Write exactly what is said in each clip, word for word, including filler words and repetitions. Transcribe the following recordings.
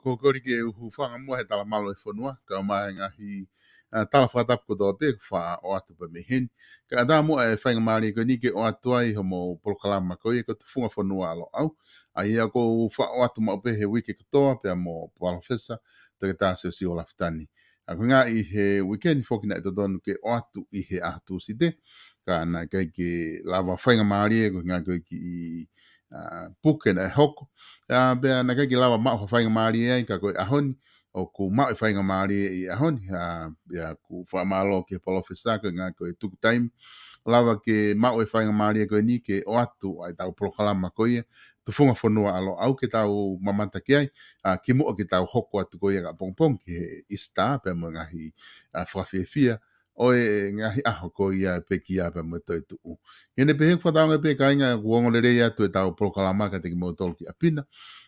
Ko e kole ke u hūfanga muʻa he talamalu e fonua, kae ʻumaʻā e ngaahi, ʻa, tala fakatapu kotoa pē kuo faʻa ʻoatu pē mei heni. Kae ʻatā muʻa e faingamālie ko eni ke ʻoatu ai hoʻomou polokalama ko ia ko e Tufunga Fonua ʻa Loʻau. ʻA ia ʻoku faʻa ʻoatu maʻu pē he uike kotoa pea mo Palōfesa Toketā Siosiua Lafitani. ʻA, ko e ʻuhinga ʻi he uike ni foki naʻe totonu ke ʻoatu ʻi he ʻaho Tūsite, ka naʻe ʻikai ke lava faingamālie ko e ʻuhinga ko e kiʻi, ʻa, puke naʻe hoko. ʻA, pea naʻe ʻikai ke lava maʻu ha faingamālie ai, ka ko e ʻaho ni ʻoku maʻu e faingamālie ʻi he ʻaho ni. ʻA, pea ʻoku fakamālō ki he Palōfesa ko e ʻuhinga ko e tuku taimi lava ke maʻu e faingamālie ko eni ke ʻoatu ai ʻetau polokalama ko ia Tufunga Fonua ʻa Loʻau ke tau mamata ki ai, ʻa, kimuʻa ke tau hoko atu ko ia ʻapongipongi ki he Easter pea mo e ngaahi, ʻa, fakafiefia ʻo e ngaahi ʻaho ko ia e pekia pea mo e toetuʻu. ʻI heʻene pehē, fakatauange pē kāinga, ʻoku ongo lelei atu ʻetau polokalama kiate kimoutolu ki ʻapi na,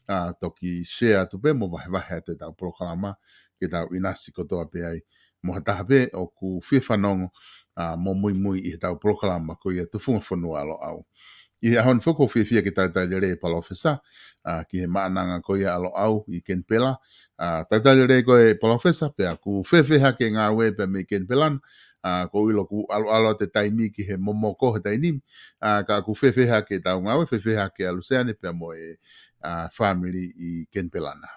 ʻa, toki share atu pē mo vahevahe atu ʻetau polokalama ke tau ʻinasi kotoa pē ai mo ha taha pē ʻoku fie fanongo, ʻa, mo muimui ʻi heʻetau polokalama ko ia Tufunga Fonua ʻa Loʻau. ʻI he ʻaho ni foki ʻoku ou fiefia ke talitali lelei e Palōfesa, ʻa, ki he maʻananga ko ia ʻa Loʻau ʻi Kenipela. ʻA, talitali lelei koe Palōfesa, pea ʻoku fēfē hake e ngāue pea mei Kenipela na? ʻA, ʻoku ou ʻilo ʻoku ʻalu ʻalu atu e taimi ki he momoko he taimi ni. ʻA, ka ʻoku fēfē hake ʻetau ngāue, fēfē hake ʻa Luseane pea mo e, ʻa, fāmili ʻi Kenipela na?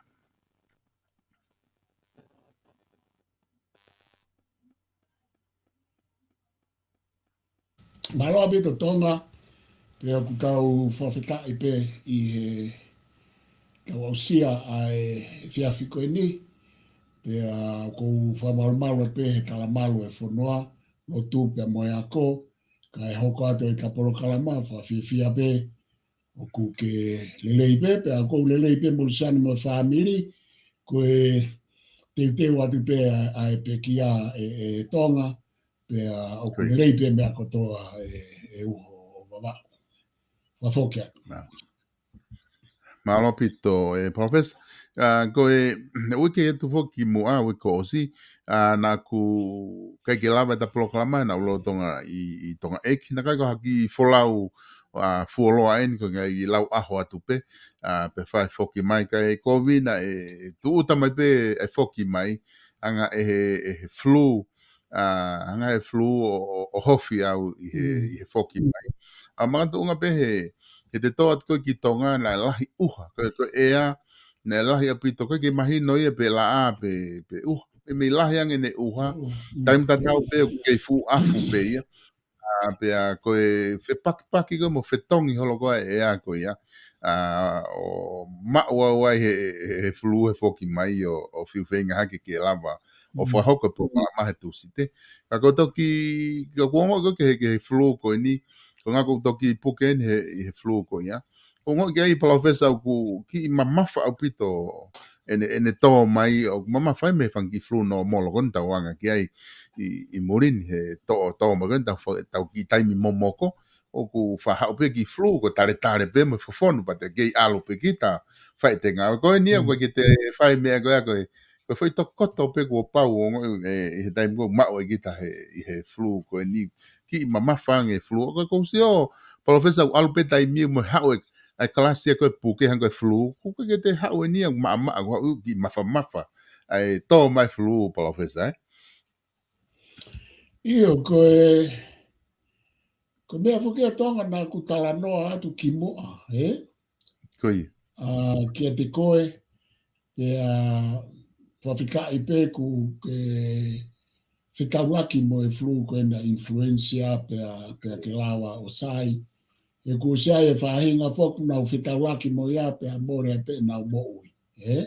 Mālō ʻaupito Tonga, pea ʻoku tau fakafetaʻi pē ʻi heʻetau aʻusia ʻa e efiafi ko eni, pea ʻoku ou fakamalumalu atu pē he talamalu e fonua, lotu pea mo e ako, kae hoko atu ʻeta polokalama, fakafiefia pē, ʻoku ke lelei pē, pea ʻoku ou lelei pē mo Luseane mo e fāmili, ko e teuteu atu pē ʻa, ʻa e pekia ʻe, ʻe Tonga, pea ʻoku lelei pē meʻa kotoa ʻe, ʻe uho ʻo Vavaʻu. Fakafoki atu. Mālō. Mālō ʻaupito, ʻe Palōfesa. ʻA, ko e, uike atu foki kimuʻa, uike kuo ʻosi, ʻa, naʻa ku ʻikai ke lava ʻeta polokalama, naʻa ku lolotonga ʻi, ʻi Tonga ʻEiki, naʻe ʻikai ko ha kiʻi folau, ʻa, fuoloa eni, ko e ngaahi lau ʻaho atu pē, ʻa, pea fai foki mai, kae kovi naʻe tūʻuta mai pē e foki mai, hanga ʻe he, ʻe he flu, ʻa, hanga ʻe he flu ʻo, ʻo, ʻo hofi au ʻi he, ʻi he foki mai. ʻA, makatuʻunga pē he, he te tō atu ko ē ki Tonga naʻe lahi ʻuha, ko e, ko e ʻea, naʻe lahi ʻaupito, ʻikai ke mahino ia pe laʻā pe, pe ʻuha. Pe mei lahi ange ʻene ʻuha, taimi tatau pē ʻoku kei fuʻu ʻafu pē ia. ʻA, pea ko e fepakipaki ko ē mo fetongi holo ko ē ʻea ko ia. ʻA, ʻo maʻu au ai he, he, he flu he foki mai ʻo, ʻo fiu feinga hake ke lava ʻo fakahoko e polokalama he Tūsite. Ka ko e toki, ka ʻoku ongoʻi ko ē ki he, ki he flu ko eni, ko e ʻuhinga ʻoku toki puke eni he, he flu ko ia. ʻOku ongoʻi ki ai Palōfesa ʻoku kiʻi mamafa ʻaupito ʻene, ʻene tō mai, ʻoku mamafa ia mei he fanga kiʻi flu nōmolo ko eni ʻoku tau anga ki ai ʻi, ʻi muli ni he tō, tō mai ko eni ʻetau fa-, ʻetau kiʻi taimi momoko, ʻoku faʻa haʻu pē kiʻi flu, ko e taletale pē mo e fofonu, pea te kei ʻalu pē kita, fai ʻete ngāue. Ko eni ia, ʻoku ʻikai ke te fai meʻa ko ia, ko e, ko e foʻi tokoto pē kuo pau ʻo ongoʻi, ʻe, ʻi he taimi ko ē ʻoku maʻu ai kita he, ʻi he flu ko eni, kiʻi mamafa ange e flu. ʻOku ou sio, Palōfesa, ʻoku ʻalu pē taimi mo haʻu e, ʻa e kalasi ia ko ē puke hangē ko e flu, ʻoku ʻikai ke te haʻu eni ia ʻoku maʻamaʻa, ʻoku haʻu kiʻi mafamafa, ʻa e tō mai flu, Palōfesa, ē? ʻIo, ko e, ko e meʻa foki ʻa Tonga naʻa ku talanoa atu kimuʻa, ē? Ko ia. ʻA, kiate koe, pea fakafetaʻi pē kuo ke fetaulaki mo e flu ko ena influenza pea, pea ke lava ʻo sai. He kuo ʻosi ʻi ai e faʻahinga foki naʻa ku fetaulaki mo ia pea mole ai pē naʻa ku moʻui. Ē?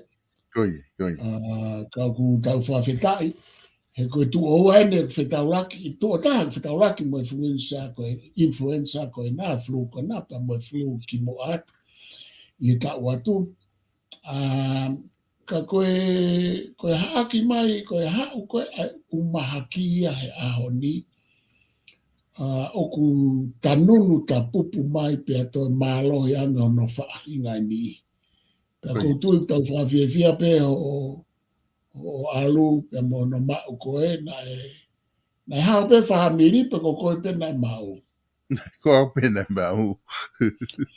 Ko ia, ko ia. ʻA, ka ʻoku tau fakafetaʻi, he ko e tuʻo ua eni ʻeku fetaulaki, ʻi tuʻo taha ʻeku fetaulaki mo e influenza ko e, influenza ko ena, flu ko ena, pea mo e flu kimuʻa atu. ʻI he taʻu atu, ʻa, Ka ko e, ko e haʻaki mai, ko e haʻu ko ē ʻa e ʻū mahaki ia he ʻaho ni, ʻa, ʻoku tanunu tapupu mai pea toe mālohi ange hono faʻahinga ʻe niʻihi. Pea ʻoku ou tui ʻoku tau fakafiefia pē hoʻo, hoʻo ʻalu pea mo hono maʻu ko ē, naʻe, naʻe hao pē fāmili pe ko koe pē naʻe maʻu? Ko au pē naʻe maʻu.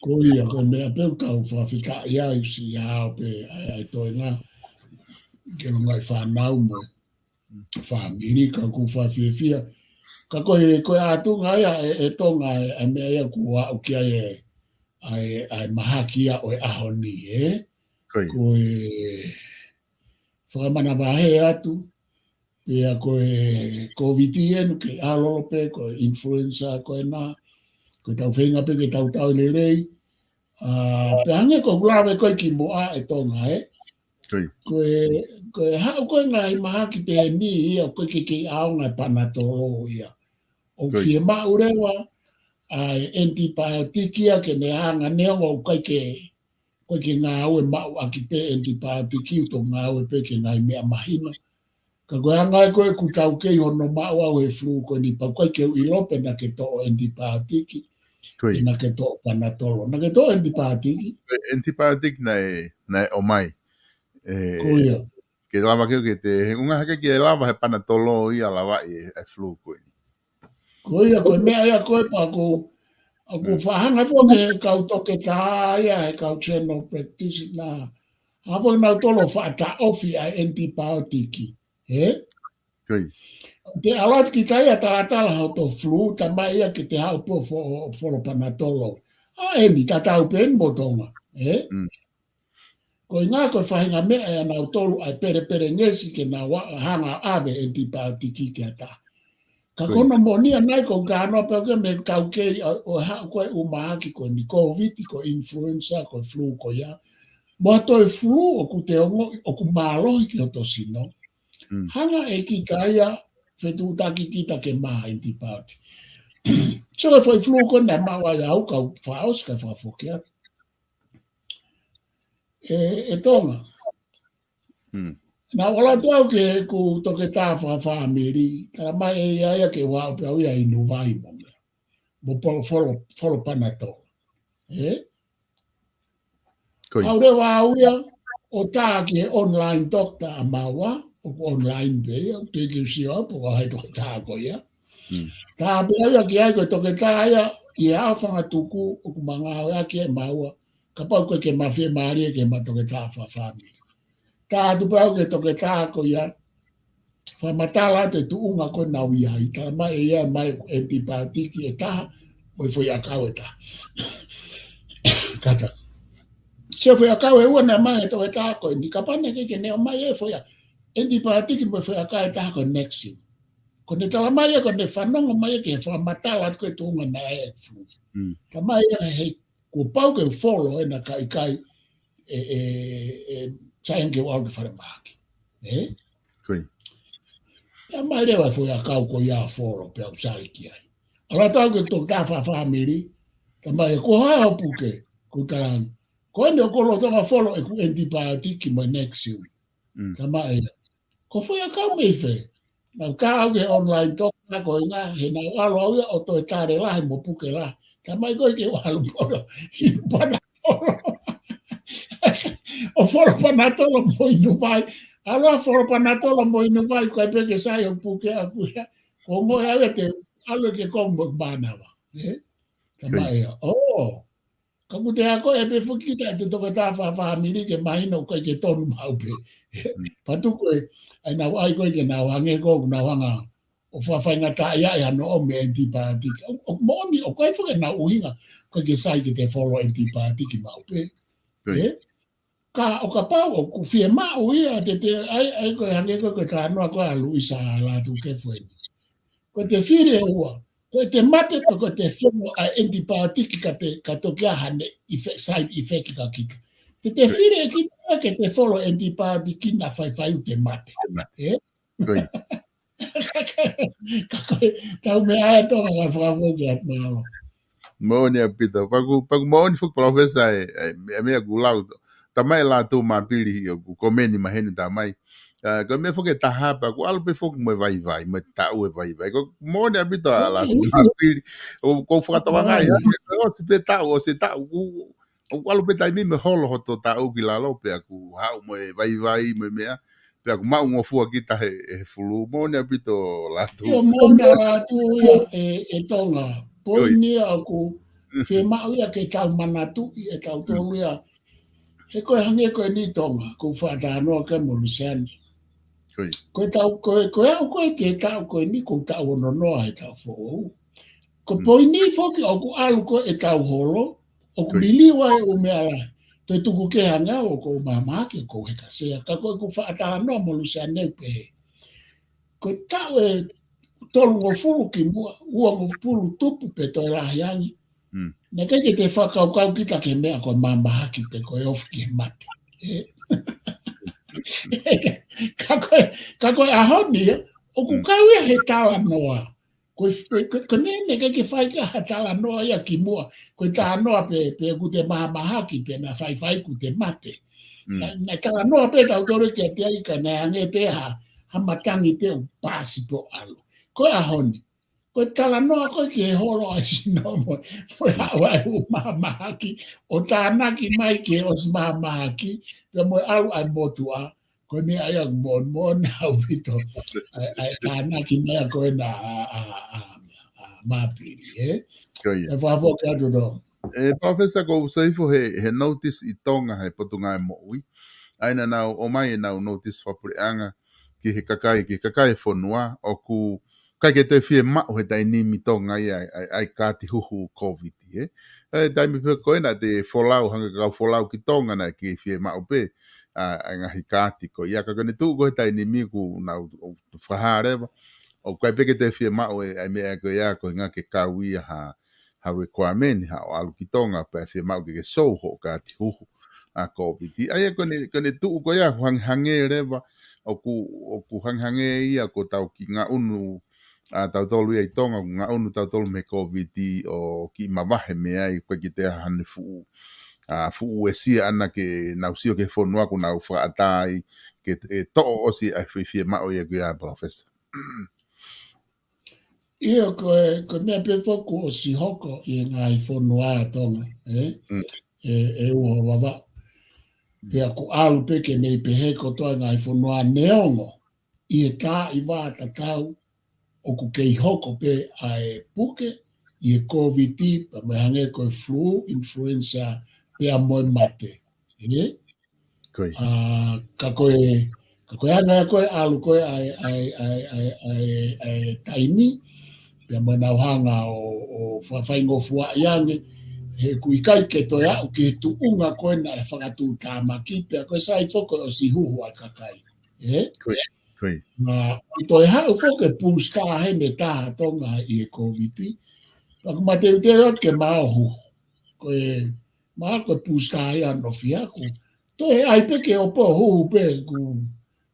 Ko ia, ko e meʻa pē ʻoku tau fakafetaʻi ai, siʻi hao pē ʻa e, ʻa e toenga ke longa e fānau mo e fāmili, ka ʻoku fakafiefia. Ka ko e, ko e ʻatunga ia ʻe, ʻe Tonga ʻa e, ʻa e meʻa ia ʻoku aʻu ki ai ʻa e, ʻa e, ʻa e mahaki ia ʻo e ʻaho ni, ē? Ko e fakamanavahē atu, pea ko e Kōviti eni ke ʻalolo pē, ko e influenza ko ena, ko e tau feinga pē ke tau tau lelei. ʻA, pea hangē ko ʻeku lave ko ē kimuʻa ʻe Tonga, ē? Ko e, ko e haʻu ko ē ngaahi mahaki pehē ni ia, ʻoku ʻikai ke kei ʻaonga e panatolo ia. ʻOku fiemaʻu leva ʻa e antibiotic ia ke ne hanga neongo ʻoku ʻikai ke, ʻoku ʻikai ke ngāue maʻu ʻaki pē antibiotic, ʻoku toe ngāue pē ki he ngaahi meʻa mahino. Ka ko e anga ia ko ē ʻoku tau kei hono maʻu au he flu ko eni pea ʻoku ʻikai ke u ʻilo pe naʻa ke toʻo antibiotic, pe naʻa ke toʻo panatolo. Naʻa ke toʻo antibiotic? Antibiotic naʻe, naʻe ʻomai. Ko ia. Ke lava ke, ke te, he ʻuhinga hake ke lava he panatolo ia lava ʻi he flu ko eni. Ko ia, ko e meʻa ia ko ē pea ʻoku, ʻoku fakahanga foki he kau toketā ia, he kau general practice na. Hanga foki nautolu ʻo fakataʻofi ʻa e antibiotic, ē? Te ʻalu atu kita ia talatala hoto flu, talamai ia ke te haʻu pē ʻo fo-, folo panatolo. ʻA eni, tatau pē eni mo Tonga, ē? Ko e ʻuhinga ko e faʻahinga meʻa ʻa nautolu ʻa e pelepelengesi ke nau hanga ʻave antibiotic ki ha taha. Ka ko hono moʻoni ʻanai ko e kānoa pē ʻoku mei tau kei ʻa, ʻo haʻu ko ē ʻū mahaki ko eni Kōviti, ko e influenza, ko e flu ko ia. Mo ha toe flu ʻoku te ongoʻi ʻoku mālohi ki hoto sino. Hanga ʻe kita ia fetuʻutaki kita ke maʻu antibiotic. So e foʻi flu ko ena naʻe maʻu ai au kau faʻosi ka fakafoki atu. ʻE, ʻe Tonga. Naʻa ku ʻalu atu au ki heʻeku toketā fakafāmili, talamai ʻe ia ia ke u aʻu pē au ia ʻi Nuvai mo meʻa. Mo folo, folo, folo panatolo. Ē? Aʻu leva au ia ʻo tā ki he online doctor ʻa maua, ʻoku online pē ia, ʻoku teʻeki ke u sio au pe ko hai toketā ko ia. Tā pē ia ki ai ko e toketā ia, ʻi he ʻaho fanga tuku, ʻoku ma ngāueʻaki ʻe maua, kapau ko e ke ma fiemālie ke ma toketā fakafāmili. Tā atu pē au ki he toketā ko ia, fakamatala atu e tuʻunga ko ē naʻa ku ʻi ai, talamai ʻe ia mai ʻoku antibiotic ʻe taha, mo e foʻi ʻakau ʻe taha. Kata. Sio foʻi ʻakau ʻe ua naʻe mai he toketā ko eni, kapau naʻe ʻikai ke ne ʻomai e foʻi ʻa-, antibiotic mo e foʻi ʻakau ʻe taha ko e Nexium. Ko ʻene talamai ia ko ʻene fanongo mai ia ki he fakamatala atu ko e tuʻunga naʻe flu. Talamai ia he kuo pau ke u folo ʻena ka ʻikai ʻe, ʻe, ʻe sai ange ke u ʻalu ki falemahaki. Ē? Pea mai leva e foʻi ʻakau ko ia ʻo folo pea u sai ki ai. ʻAlu atu au ki he toketā fakafāmili, talamai ʻe, ko hai ho puke, ʻoku ou tala ange. Ko eni ʻoku ou lolotonga folo ʻeku antibiotic mo e Nexium. Talamai ʻe ia, ko e foʻi ʻakau mei fē? Naʻa ku tā au ki he online doctor ko e ʻuhinga he naʻa ku ʻalu au ia ʻo toe tale lahi mo puke lahi. Talamai ko e ke u ʻalu folo inu panatolo. ʻO folo panatolo mo inu vai. ʻAlu ʻo folo panatolo mo inu vai, ʻikai pē ke sai hoku puke ʻaʻaku ia. Ko e ongoʻi au ia te u ʻalu ke kau mo mānava. Ē? Talamai ʻe ia, ʻō. Ka ʻoku te ako ʻe pē foki kita ʻe te toketā fakafāmili ke mahino ʻoku ʻikai ke tonu maʻu pē. Pea tuku ē, ʻa e nau ʻai ko ē ke nau hangē ko ē ʻoku nau hanga ʻo fakafaingataʻaʻia ʻi hano ʻomi e antibiotic. ʻO, ʻo moʻoni, ʻoku ʻikai foki ʻenau ʻuhinga, ʻoku ʻikai ke sai ke te folo antibiotic maʻu pē. Ē? Ka ʻo kapau ʻoku fiemaʻu ia, te te ʻai, ʻai ko e hangē ko e, ko e talanoa ko ē ʻa Luisa Lātūkefu eni. Ko e te fili ʻe ua. Ko e te mate, pe ko e te folo ʻa e antibiotic ka te, ka toki ʻi ai haʻane efe-, side effect kia kita. Te te fili ʻe kita ke te folo antibiotic naʻa faifai ʻoku te mate. Ē? Ka ko e, tau meʻa ʻe Tonga ka fakafoki atu mālō. Moʻoni ʻaupito. Pea ʻoku, pea ʻoku moʻoni foki Palōfesa e, e, e meʻa ʻoku lau to. tamai ʻa Lātū Māpili ʻoku komeni mai heni tamai. ʻA, ko e meʻa foki ʻe taha pea ʻoku ʻalu pē foki mo e vaivai, mo e taʻu e vaivai. Ko e moʻoni ʻaupito ʻa Lātū Māpili, ʻoku ou fakatokangaʻi, ʻosi pē taʻu, ʻosi taʻu, ʻoku ʻalu pē taimi mo e holo hoto taʻu ki lalo pea ʻoku haʻu mo e vaivai mo e meʻa, pea ʻoku maʻungofua kita he, he fulū, moʻoni ʻaupito Lātū. ʻIo, moʻoni ʻa Lātū ia ʻe, ʻe Tonga. Poini ia ʻoku fiemaʻu ia ke tau manatuʻi ʻe tautolu ia. He ko e hangē ko eni Tonga, ʻoku ou fakatalanoa ki ai mo Luseane. Ko e taʻu, ko e, ko e aʻu ko ē ki he taʻu ko eni, ʻoku ou taʻu ono noa he taʻu foʻou. Ko e poini foki ʻoku ʻalu ko ē ʻetau holo, ʻoku liliu ai ʻū meʻa lahi. Toe tuku kehe ange au ʻoku ou mahamahaki ʻoku ou heka sea. Ka ko ʻeku fakatalanoa mo Luseane pē. Ko e taʻu ʻe tolungofulu ki muʻa, uangofulu tupu pe toe lahi ange. Naʻe ʻikai ke te fakakaukau kita ki he meʻa ko e mahamahaki pe ko e ofi ki he mate. Ē? Ka ko e, ka ko e ʻaho ni, ʻoku kau ia he talanoa. Ko e, ko e, ko e, ko e meʻa naʻe ʻikai ke fai ki ai ha talanoa ia ki muʻa. Ko e talanoa pē, pe ʻoku te mahamahaki pe naʻe faifai ʻoku te mate. Naʻe, naʻe talanoa pē tautolu kiate ia ka naʻe hangē pē ha, ha matangi pē ʻoku paasi pē ʻo ʻalu. Ko e ʻaho ni, ko e talanoa ko ē ki he holo ʻa e sino mo, mo e haʻu ʻa e ʻū mahamahaki, ʻo tānaki mai ki he ʻosi mahamahaki, pea mo e ʻalu ʻa e motuʻa, ko e meʻa ia ʻoku moʻoni, moʻoni ʻaupito, ʻa e, ʻa e tānaki mai ʻa ko ena ʻa, ʻa, ʻa, ʻa Māpili, ē? Ko ia. ʻE fakafoki atu tō. ʻE, Palōfesa, ʻoku ou sio hifo he, he notice ʻi Tonga he Potungāue Moʻui. ʻA ia naʻa nau ʻomai ʻenau notice fakapuleʻanga ki he kakai, ki he kakai e fonua, ʻoku ʻikai ke toe fiemaʻu he taimi ni ʻi Tonga ia ʻa e, ʻa e, ʻa e kaati huhu Covid, ē. ʻA e taimi pē ko ē naʻa te folau, hangē ko e kau folau ki Tonga naʻe kei fiemaʻu pē, ʻa, ʻa e ngaahi kaati ko ia ka ko ʻene tuʻu ko ē he taimi ni ʻoku nau, ʻo, fakahā leva. ʻOku ʻikai pē ke toe fiemaʻu e, ʻa e meʻa ko ia ko e ngaahi ke kau ia ha, ha requirement, haʻo ʻalu ki Tonga pea fiemaʻu ke ke show hoʻo kaati huhu ʻa Covid. ʻA ia ko ʻene, ko ʻene tuʻu ko ia ʻoku hangehangē leva, ʻoku, ʻoku hangehangē ia ko ʻetau kiʻi ngaʻunu ʻa tautolu ia ʻi Tonga, ʻoku ngaʻunu tautolu mei he Covid ʻo kiʻi mavahe mei ai, ʻoku ʻikai ke toe ʻi ai haʻane fuʻu, ʻa, fuʻu uesia ʻana ke nau sio ki he fonua ʻoku nau fakaʻatā ai, ke, ʻe toʻo ʻosi ʻa e fie, fiemaʻu ia ko ia, Palōfesa. ʻIo, ko e, ko e meʻa pē foki kuo ʻosi hoko ʻi he ngaahi fonua ʻa Tonga, ē? ʻE, ʻe uho Vavaʻu. Pea ʻoku ʻalu pē ke mei pehē kotoa e ngaahi fonua neongo ʻi he taimi tatau ʻoku kei hoko pē ʻa e puke ʻi he Covid, pea mo e hangē ko e flu, influenza, pea mo e mate. Ē? Ko ia. ʻA, ka ko e, ka ko e anga ia ko ē ʻalu ko ē ʻa e, ʻa e, ʻa e, ʻa e, ʻa e, ʻa e taimi, pea mo ʻenau hanga ʻo, ʻo fakafaingofuaʻi ange, he ʻoku ʻikai ke toe aʻu ki he tuʻunga ko ē naʻe fakatuʻutāmaki, pea ko e sai foki ʻosi huhu ʻa e kakai. Ē? Ko ia, ko ia. Naʻa toe haʻu foki e booster heni ʻe taha ʻa Tonga ʻi he Covid. Pea ʻoku mateuteu atu ke maʻu huhu. Ko e, maʻu ko e booster ia ʻa Nofiaku. Toe ʻai pē ke ʻoua pē ʻo huhu pē ʻoku.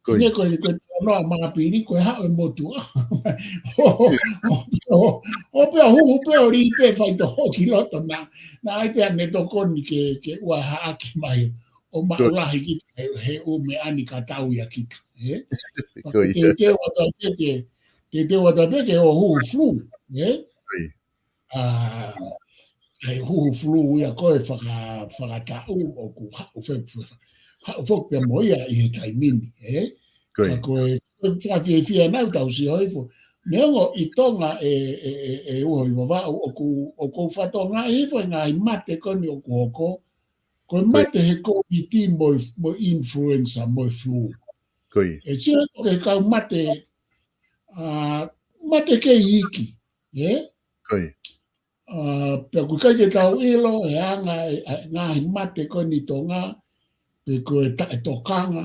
Ko ia. Hangē ko e, ko e talanoa ʻa Māpili ko e haʻu e motuʻa. ʻO, ʻo, ʻo, ʻo pē ʻo huhu pē ʻo lī pē faitoʻo ki loto naʻa, naʻa ʻai pē ʻene tokoni ke, ke ʻoua haʻaki mai. ʻO maʻu lahi kita he, he ʻū meʻa ni ka tau ia kita, ē? Ko ia. Teuteu atu pē ke, teuteu atu pē ke ʻoua huhu flu, ē? Ko ia. ʻA, ʻa e huhu flu ia ko e faka-, fakataʻu ʻoku haʻu fe-, fe-, haʻu foki pea mo ia ʻi he taimi ni, ē? Ko ia. Ka ko e, ko e fakafiefia naʻa tau sio hifo. Neongo ʻi Tonga ʻe, ʻe, ʻe, ʻe uho ʻi Vavaʻu ʻoku, ʻoku ou fakatokangaʻi hifo e ngaahi mate ko eni ʻoku hoko. Ko e mate he Covid mo e, mo e influenza, mo e flu. Ko ia. ʻE sio ko e kau mate, ʻa, mate kei iiki, ē? Ko ia. ʻA, pea ʻoku ʻikai ke tau ʻilo, he anga, e, e, ngaahi mate ko eni ʻi Tonga, pe ko e taʻetokanga,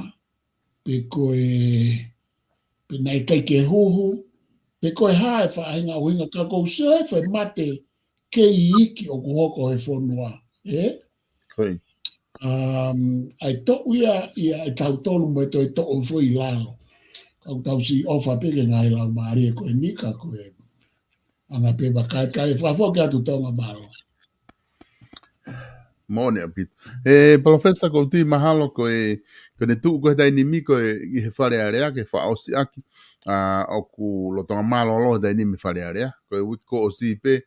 pe ko e, pe naʻe ʻikai ke huhu, pe ko e hā e faʻahinga ʻuhinga ka ʻoku ou sio hifo e mate kei iiki ʻoku hoko he fonua, ē? Ko ia. Um, ʻa e toʻu ia, ia ʻe tautolu mo e toe toʻu foʻi lalo. Ka ʻoku tau siʻi ʻofa pē ki he ngaahi laumālie ko eni ka ko e anga pē vaka ka e fakafoki atu Tonga mālō. Moʻoni ʻaupito. ʻE, Palōfesa, ʻoku ou tui mahalo ko e, ko ʻene tuʻu ko ē he taimi ni ko ē ʻi he Fale Alea ke fakaʻosi ʻaki, ʻa, ʻoku lolotonga mālōlō he taimi ni Fale Alea. Ko e uike kuo ʻosi pē,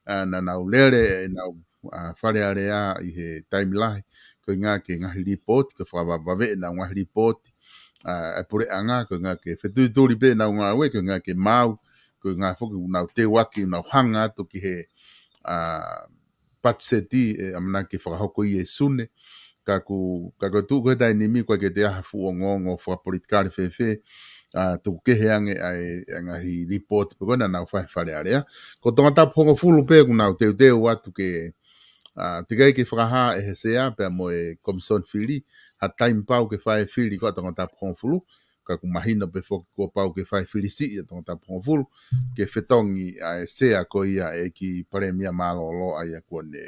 ʻa, naʻa nau lele ʻenau, ʻa, Fale Alea ʻi he taimi lahi. Koeʻuhi ke ngaahi lipooti, ke fakavavevave ʻenau ngaahi lipooti, ʻa, ʻa e puleʻanga, koeʻuhi ke fetuituli pē ʻenau ngāue, koeʻuhi ke maau, koeʻuhi foki ʻoku nau teuaki, ʻoku nau hanga atu ki he, ʻa, patiseti ʻe ʻamanaki ke fakahoko ʻi Sune. Ka ʻoku, ka ʻoku tuʻu ko ē he taimi ni ʻoku ʻikai ke toe ʻi ai ha fuʻu ongoongo fakapolitikale fēfē, ʻa, tuku kehe ange ʻa e, ʻa e ngaahi lipooti pē ko ē naʻa nau fai he Fale Alea. Ko Tongatapu hongofulu pē ʻoku nau teuteu atu ke, ʻa, teʻeki ai ke fakahā ʻe he Sea pea mo e Komisoni Fili ha taimi pau ke fai e fili ko ē ʻa Tongatapu hongofulu, ka ʻoku mahino pē foki kuo pau ke fai e fili siʻi ʻa Tongatapu hongofulu, ke fetongi ʻa e Sea ko ia ʻa e ʻEiki Palēmia mālōlō ʻa ia kuo ne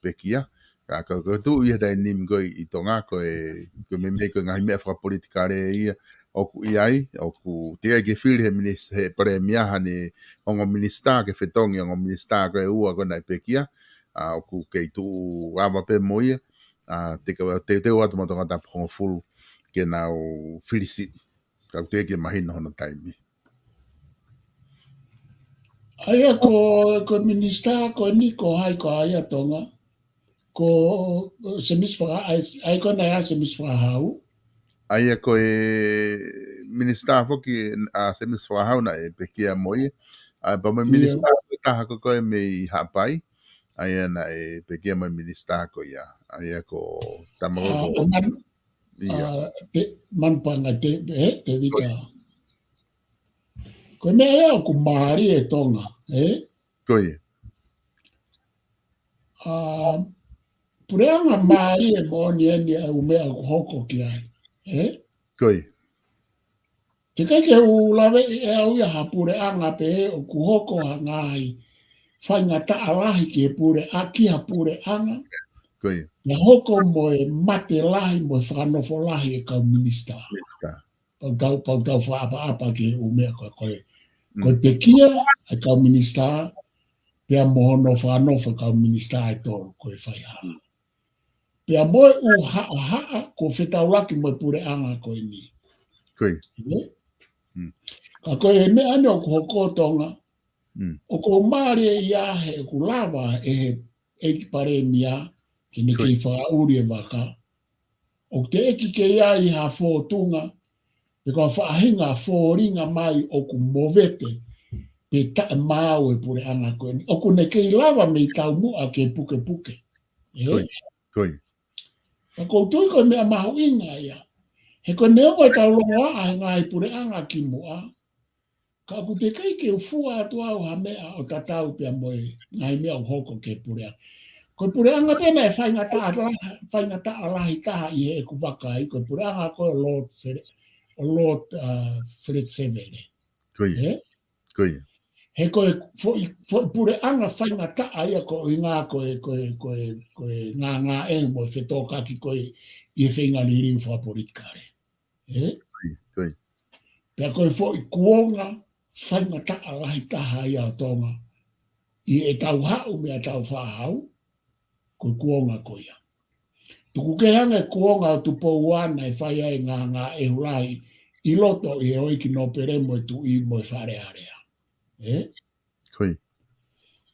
pekia. Ka, ka, ka ʻoku tuʻu ia he taimi ni ko ē ʻi Tonga, ko e, ko e meimei ko e ngaahi meʻa fakapolitikale ia ʻoku ʻi ai, ʻoku teʻeki ai ke fili he minis-, he Palēmia haʻane ongo minisitā, ke fetongi ongo minisitā ko ē ʻe ua ko ē naʻe pekia, ʻa, ʻoku kei tuʻu ava pē mo ia, ʻa, te ka, teuteu atu mo Tongatapu hongofulu ke nau fili siʻi. Ka ʻoku teʻeki ke mahino hono taimi. ʻA ia ko, ko e minisitā ko eni ko hai, ko hai ʻa Tonga? Ko, ʻo, Semisi Faka-, ʻa ia, ʻa ia ko ena ʻa Semisi Fakahau. ʻA ia ko e minisitā foki ʻa Semisi Fakahau naʻe pekia mo ia. ʻA ia pea mo e Ia. minisitā ko ē ʻe taha ko ē ko ē mei Haʻapai. ʻA ia naʻe pekia mo e minisitā ko ia. ʻA ia ko Tama ko ʻA, ko ʻa Man-, Ia. ʻa, Te-, Manupaga Te-, ʻe, Tevita. Ko ia. Ko e meʻa ia ʻoku mālie ʻi Tonga, ē? Ko ia. ʻA, puleʻanga mālie moʻoni eni ʻa e ʻū meʻa ʻoku hoko ki ai, ē? Ko ia. Teʻeki ke u lave ʻe au ia ha puleʻanga pehē ʻoku hoko ha ngaahi faingataʻa lahi ki he puleʻa-, ki ha puleʻanga. Ko ia. Pea hoko mo e mate lahi, mo e fakanofo lahi ʻa e kau minisitā. Minisitā. Pea u tau, pea u tau fakaʻapaʻapa ki he ʻū meʻa ko ē, ko e, ko e Mm. pekia ʻa e kau minisitā, pea mo hono fakanofo ʻa e kau minisitā ʻe tolu ko e faihala. Mm. Pea mo e ʻū haʻahaʻa kuo fetaulaki mo e puleʻanga ko eni. Ko ia. Ē? Mm. Ka ko e meʻa eni ʻoku hoko ʻi Tonga, Mm. ʻoku mālie ia he ʻoku lava ʻe he ʻEiki Palēmia ke ne Ko ia. kei fakaʻuli e vaka. ʻOku teʻeki ke ʻi ai ha fōtunga, pe ko ha faʻahinga fōtunga mai ʻoku movete, pe taʻemaau e puleʻanga ko eni. ʻOku ne kei lava mei taumuʻa ke pukepuke. Ē? Ko ia. Ko ia. Ka ʻoku ou tui ko e meʻa mahuʻinga ia. He ko e neongo ʻetau longoaʻa he ngaahi puleʻanga kimuʻa, ka ʻoku teʻeki ke u fua atu au ha meʻa ʻo tatau pea mo e ngaahi meʻa ʻoku hoko ki he puleʻanga. Ko e puleʻanga pē naʻe faingataʻa lahi, faingataʻa lahi taha ʻi heʻeku vakai, ko e puleʻanga ko ē ʻo Lord Fre-, ʻo Lord, ʻa, Fred Sevele. Ko ia. Ē? Ko ia. He ko e foʻi, foʻi puleʻanga faingataʻa ia koeʻuhinga ko e, ko e, ko e, ko e ngāngāʻehu mo e fetōkaki ko ē ʻi he feinga liliu fakapolitikale. Ē? Ko ia, ko ia. Pea ko e foʻi kuonga faingataʻa lahi taha ia ʻo Tonga. ʻI heʻetau haʻu mei heʻetau faʻahau, ko e kuonga ko ia. Tuku kehe ange kuonga ʻo Tupou Ua naʻe fai ai e ngāngāʻehu lahi ʻi loto ʻi he ʻEiki Nōpele mo e Tuʻi mo e Fale Alea. Ē? Ko ia.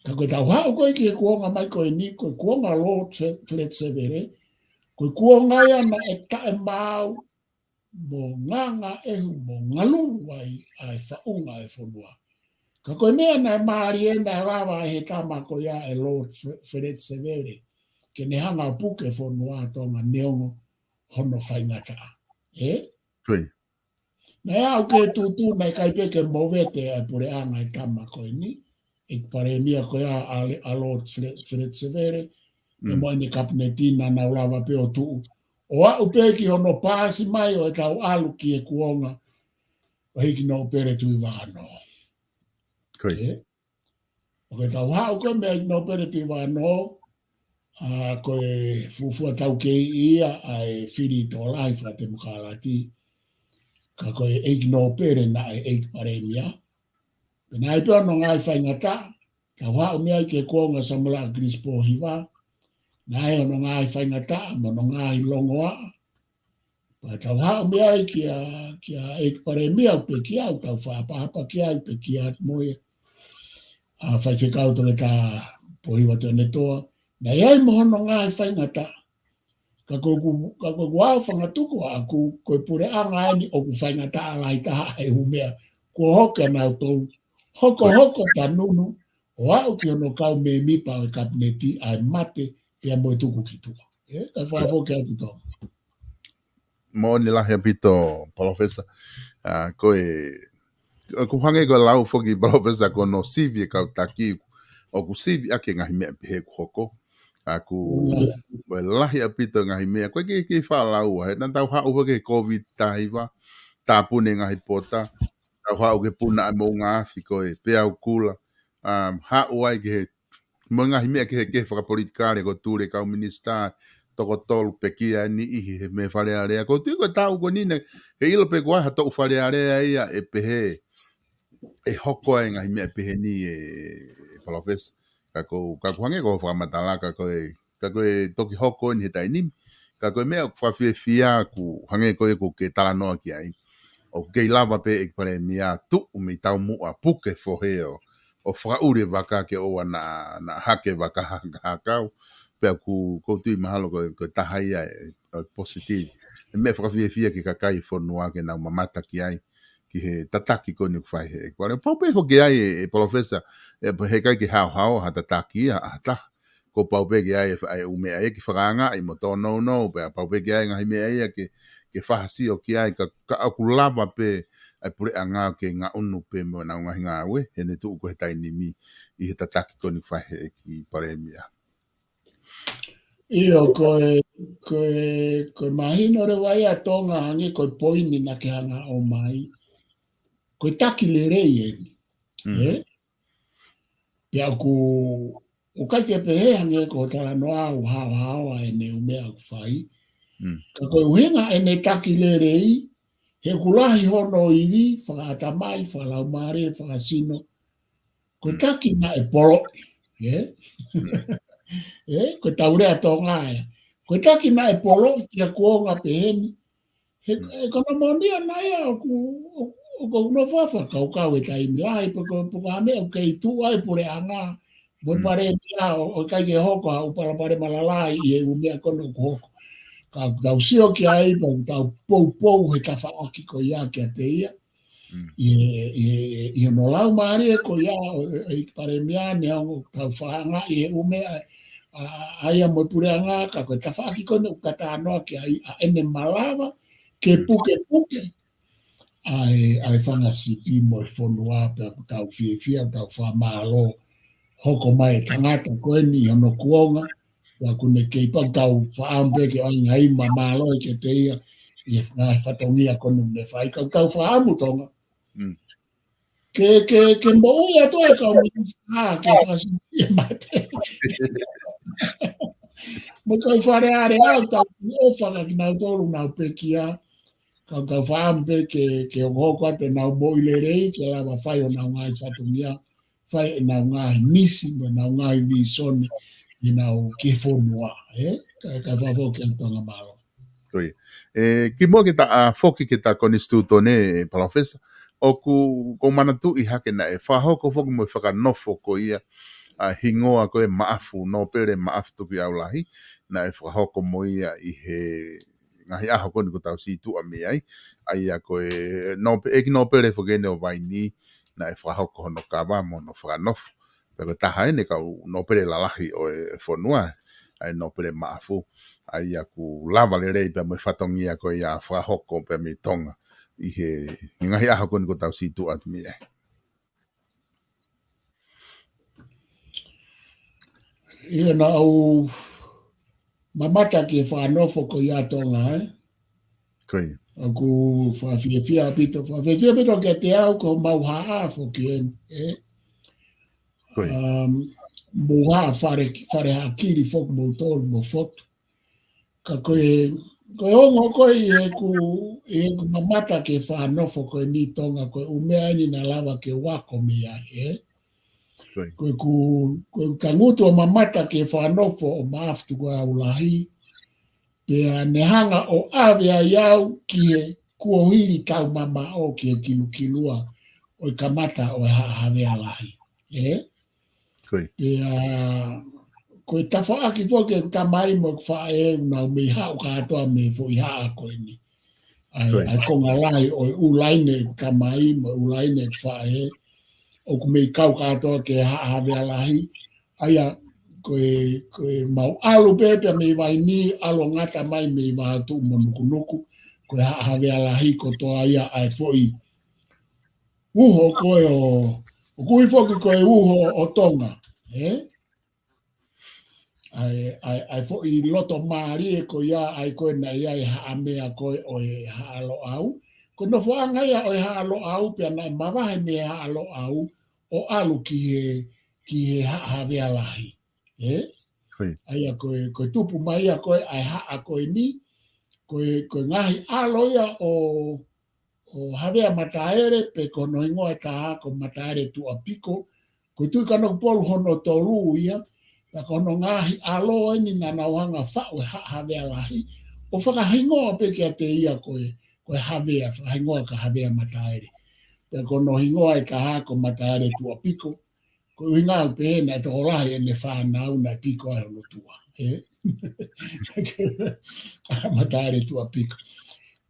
Ka ko ʻetau haʻu ko ē ki he kuonga mai ko eni, ko e kuonga Lord Fe-, Fred Sevele, ko e kuonga ia naʻe taʻemaau mo ngāngāʻehu mo ngalulu ai ʻa e faʻunga ʻo e fonua. Ka ko e meʻa naʻe mālie naʻe lava ʻe he tama ko ia ʻe Lord Fe-, Fred Sevele ke ne hanga ʻo puke e fonua ʻo Tonga neongo hono faingataʻa. Ē? Ko ia. Naʻe aʻu ki he tūtū naʻe ʻikai pē ke movete ʻa e puleʻanga ʻa e tama ko eni, ʻEiki Palēmia ko ia ʻa Le-, ʻa Lord Fre-, Fred Sevele, pea Mm. mo ʻene kapineti naʻa nau lava pē ʻo tuʻu. ʻO aʻu pē ki hono paasi mai ʻo ʻetau ʻalu ki he kuonga ʻo e ʻEiki Nōpele Tuʻivakanō. Ko ia. Ē? ʻO ka tau haʻu ko ē mei he ʻEiki Nōpele Tuʻivakanō, ʻa, ko e fuofua taukei ia ʻa e fili tokolahi fakatemokalati, ka ko e ʻEiki Nōpele naʻe ʻEiki Palēmia. Pea naʻe ʻi ai pē hono ngaahi faingataʻa, tau haʻu mei ai ki he kuonga ʻo Samuela ʻAkilisi Pōhiva, Naʻe ʻi ai hono ngaahi faingataʻa, mo hono ngaahi longoaʻa. Pea tau haʻu mei ai kia, kia ʻEiki Palēmia ʻo pekia, ʻo tau fakaʻapaʻapa ki ai, pekia mo ia ʻa Faifekau Toketā Pohiva Tuʻiʻonetoa. Naʻe ʻi ai mo hono ngaahi faingataʻa. Ka ko ʻeku, ka ko ʻeku ʻaofangatuku ʻaʻaku, ko e puleʻanga eni ʻoku faingataʻa lahi taha ʻa e ʻū meʻa kuo hoko kia nautolu, hokohoko tanunu, ʻo aʻu ki hono kau mēmipa ʻo e Kapineti ʻa e mate, pea mo e tuku ki tuʻa. ʻE, ka fakafoki atu Tonga. Moʻoni lahi ʻaupito, Palōfesa. ʻA, ko e, ʻoku hangē ko e lau foki, Palōfesa, ko hono sivi e kau taki, ʻoku sivi ʻaki e ngaahi meʻa pehē kuo hoko. ʻA, ko e lahi ʻaupito e ngaahi meʻa, ko e kiʻi, kiʻi faʻa lau, he naʻa tau haʻu foki he Covid taha hiva, tāpuni e ngaahi pota, tau haʻu ki he puna ʻa e moʻunga afi ko e peau kula, ʻa, haʻu ai ki he, mo e ngaahi meʻa kehekehe fakapolitikale, ko Tule kau minisitā, toko tolu pekia e niʻihi he meʻa Fale Alea. ʻOku ou tui ko e taʻu ko eni naʻe, he ʻilo pē ko e hā e toʻu Fale Alea ia ʻe pehē, ʻe hoko ai e ngaahi meʻa pehē ni ʻe, ʻe Palōfesa. Ka ko, ka ʻoku hangē ko e fakamatala, ka ko e, ka ko e toki hoko eni he taimi ni. Ka ko e meʻa ʻoku fakafiefia ʻaku hangē ko e ʻoku ke talanoa ki ai. ʻOku kei lava pē ʻEiki Palēmia tuʻu mei taumuʻa puke fohe ʻo, ʻo fakaʻuli e vaka ke ʻoua naʻa, naʻa hake vaka ha-, hakau. Pea ʻoku, ʻoku ou tui mahalo ko e, ko e taha ia e, e positive. E meʻa fakafiefia ki he kakai e fonua ke nau mamata ki ai, ki he tataki ko eni ʻoku fai he ʻEiki Palēmia. Pau pē foki ai e, e Palōfesa, ʻe, he ʻikai ke haohaoa ha tataki ia ʻa ha taha. Ko e pau pē ke ʻi ai e fa-, e ʻū meʻa ia ke fakaangaʻi mo tōnounou, pea pau pē ke ʻi ai e ngaahi meʻa ia ke, ke fakasio ki ai, ka, ka ʻoku lava pē ʻa e puleʻanga ke ngaʻunu pē mo ʻenau ngaahi ngāue, he naʻe tuʻu ko e he taimi ni ʻi he tataki ko eni ʻoku fai he ʻEiki Palēmia. ʻIo, ko e, ko e, ko e mahino leva ia Tonga hangē ko e poini naʻa ke hanga ʻo ʻomai. Ko e taki lelei eni. Mm. ʻE? Pea ʻoku, ʻoku ʻikai ke pehē hangē ko e talanoa ʻoku haohaoa ʻene ʻū meʻa ʻoku fai. Mm. Ka ko e ʻuhinga ʻene taki lelei, he ʻoku lahi hono ivi, fakaʻatamai, fakalaumālie, fakasino. Ko e taki naʻe poloʻi, ʻe? ʻE, ko e tau lea Tonga ia. Ko e taki naʻe poloʻi kia kuonga pehē ni. He, he ko hono moʻoni ia naʻe ʻoku, ʻoku, ʻoku nofo fakakaukau e taimi lahi, pe ko, pe ko ha meʻa ʻoku kei tuʻu ai puleʻanga, mo e Palēmia ʻo, ʻo ʻikai ke hoko ha ʻū palopalema lalahi ʻi he ʻū meʻa ko eni ʻoku hoko. Ka tau sio ki ai, pea tau poupou he tafaʻaki ko ia kiate ia. Mm. ʻI he, ʻi he, ʻi hono laumālie ko ia ʻo, ʻo, ʻEiki Palēmia, neongo ʻoku tau fakaangaʻi e ʻū meʻa, ʻa, ʻa ia mo e puleʻanga, ka ko e tafaʻaki ko eni ʻoku talanoa ki ai, ʻa ʻene malava ke pukepuke ʻa e, ʻa e fanga sipi mo e fonua, pea ʻoku tau fiefia, ʻoku tau fakamālō, hoko mai e tangata ko eni ʻi hono kuonga, pea ʻoku ne kei pau tau fakaʻamu pē ke ʻoange ai ma mālō kiate ia, ʻi he ngaahi fatongia ko eni ʻoku ne fai, ka ʻoku tau fakaʻamu Tonga. Mm. Ke, ke, ke moʻui atu e kau minisitā, ke fakasiʻi e mate. Mo e kau Fale Alea ʻoku tau ʻofa kia kinautolu ʻoku nau pekia, ka ʻoku tau fakaʻamu pē ke, ke hokohoko atu ʻenau moʻui lelei, ke lava fai honau ngaahi fatongia, fai ʻenau ngaahi misi, mo ʻenau ngaahi vīsone, ʻenau ki he fonua, ʻe? Ka, ka fakafoki atu Tonga, mālō. Ko ia. ʻE, kimuʻa ke ta, ʻa, foki ki he ta konisitūtone, ʻe Palōfesa, ʻoku, ʻoku ou manatuʻi hake naʻe fakahoko foki mo e fakanofo ko ia, ʻa, hingoa ko e Maʻafu, Nōpele Maʻafu Tukuiʻaulahi, naʻe fakahoko mo ia ʻi he ngaahi ʻaho ko eni ʻoku tau situʻa mei ai, ʻa ia ko e Nōpe-, ʻEiki Nōpele foki eni ʻo Vainī, naʻe fakahoko hono kava mo hono fakanofo. Pea ko e taha eni e kau nōpele lalahi ʻo e fonua, ʻa e Nōpele Maʻafu, ʻa ia ʻoku lava lelei pea mo e fatongia ko ia fakahoko pea mei Tonga ʻi he, he ngaahi ʻaho ko eni ʻoku tau situʻa atu mei ai. ʻIo, naʻa ku mamata ki he fakanofo ko ia Tonga, ʻe? Ko ia. ʻOku fakafiefia ʻaupito, fakafiefia ʻaupito kiate au ko homau haʻa foki eni, ʻe? Ko ia. Um, mou haʻa Fale, Fale Haʻakili foki moutolu mo Fotu. Ka ko e, ko e ongo ko ē ʻi heʻeku, ʻi heʻeku mamata ki he fakanofo ko eni Tonga, ko e ʻū meʻa eni naʻe lava ke u ako mei ai, ʻe? Ko ʻeku, ko ʻeku tangutu ʻo mamata ki he fakanofo ʻo Maʻafu Tukuʻau Lahi, pea ne hanga ʻo ʻave ai au ki he kuohili taumamaʻo, ki he kilukilua ʻo e kamata ʻo e Haʻa Havea Lahi. Ē? Pea ko e tafaʻaki foki ʻeku tamai mo ʻeku faʻē, ʻoku nau mei haʻu kātoa mei he foʻi haʻa ko eni. ʻA e, ʻa e konga lahi ʻo e ʻū laine ʻeku tamai mo e ʻū laine ʻeku faʻē, ʻoku mei kau kātoa ki he Haʻa Havea Lahi. ʻA ia, ko e, ko e mau ʻalu pē pea mei Vainī, ʻalu ʻo ngata mai mei Vahatuʻu mo Nukunuku, ko e Haʻa Havea Lahi kotoa ia ʻa e foʻi uho ko ē ʻo, ʻoku ui foki ko e uho ʻo Tonga, ē? ʻA e, ʻa e, ʻa e foʻi loto mālie ko ia, ʻa ia ko ē naʻe ʻi ai e haʻamea ko ē ʻo e Haʻa Loʻau. Ko e nofoʻanga ia ʻo e Haʻa Loʻau, pea naʻe mavahe mei he Haʻa Loʻau ʻo ʻalu ki he, ki he Haʻa Havea Lahi. Ē? ʻA ia ko e, ko e tupu mai ia ko ē ʻa e haʻa ko eni, ko e, ko e ngaahi ʻalo ia ʻo ʻo Havea Mataele, pe ko hono hingoa ʻe taha ko Mataeletuʻapiko. Ko e Tuʻi Kanokupolu hono tolu ia, pea ko hono ngaahi ʻalo eni naʻa nau hanga ʻo faʻu e Haʻa Havea Lahi, ʻo fakahingoa pē kiate ia ko e, ko e Havea, fakahingoa kia Havea Mataele. Pea ko hono hingoa ʻe taha ko Mataeletuʻapiko. Ko e ʻuhinga ʻoku pehē naʻe tokolahi ʻene fānau naʻe piko ai hono tuʻa, ē? ʻA Mataeletuʻapiko.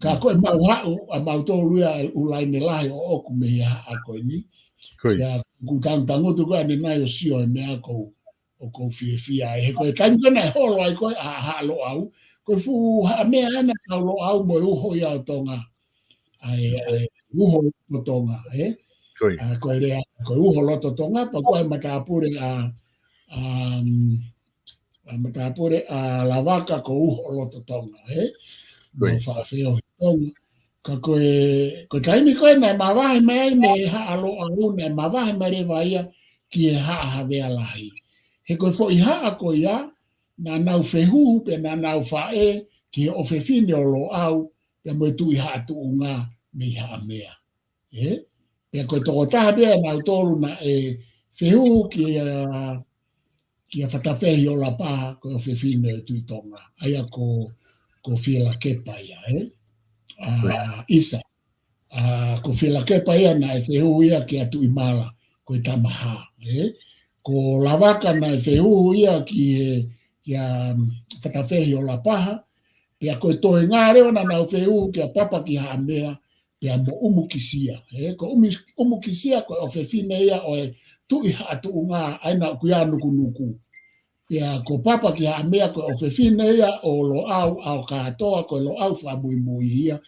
Ka ko e mau haʻu, ʻa mautolu ia e ʻū laine lahi ʻoʻoku mei he haʻa ko eni. Pea ʻoku tangutangutu ko ē ʻanenai ʻo sio he meʻa ʻoku ou, ʻoku ou fiefia ai. He ko e taimi ko ē naʻe holo ai ko ē ʻa Haʻa Loʻau, ko e fuʻu haʻamea ʻena ʻa Loʻau mo e uho ia ʻo Tonga. ʻA e, ʻa e uho loto Tonga, ē? ʻA, ko e lea, ko e uho loto Tonga, pea ko e matāpule ʻa, ʻa, mm, ʻa matāpule ʻa Lavaka ko uho loto Tonga, ē? Mo Faʻafeohi Tonga. Ka ko e, ko e taimi ko ē naʻe mavahe mai ai mei he Haʻa Loʻau, naʻe mavahe mai leva ia ki he Haʻa Havea Lahi. He ko e foʻi haʻa ko ia, naʻa nau fehuhu pea naʻa nau faʻē ki he ʻofefine ʻo Loʻau, pea mo e Tuʻi Haʻatuʻunga mei Haʻamea. Ē? Pea ko e tokotaha pē ʻa nautolu naʻe fehuhu kia, kia Fatafehi ʻo Lapaha, ko e ʻofefine ʻo e Tuʻi Tonga. ʻA ia ko, ko Fielakepa ia, ē? ʻA, ʻIsa. ʻA, ko Fielakepa ia naʻe fehuhu ia kia Tuʻimala, ko e Tamahā, ē? Ko Lavaka naʻe fehuhu ia ki he, kia, mm, Fatafehi ʻo Lapaha, pea ko e toenga leva naʻa nau fehuhu kia Papaki Haʻamea, pea mo ʻUmukisia, ē? Ko ʻUmi-, ʻUmukisia ko e ʻofefine ia ʻo e Tuʻi Haʻatuʻunga, ʻa ia naʻe ʻoku ʻi ai ʻa Nukunuku. Pea ko Papaki Haʻamea ko e ʻofefine ia ʻo Loʻau ʻAokātoa, ko e Loʻau fakamuimui ia.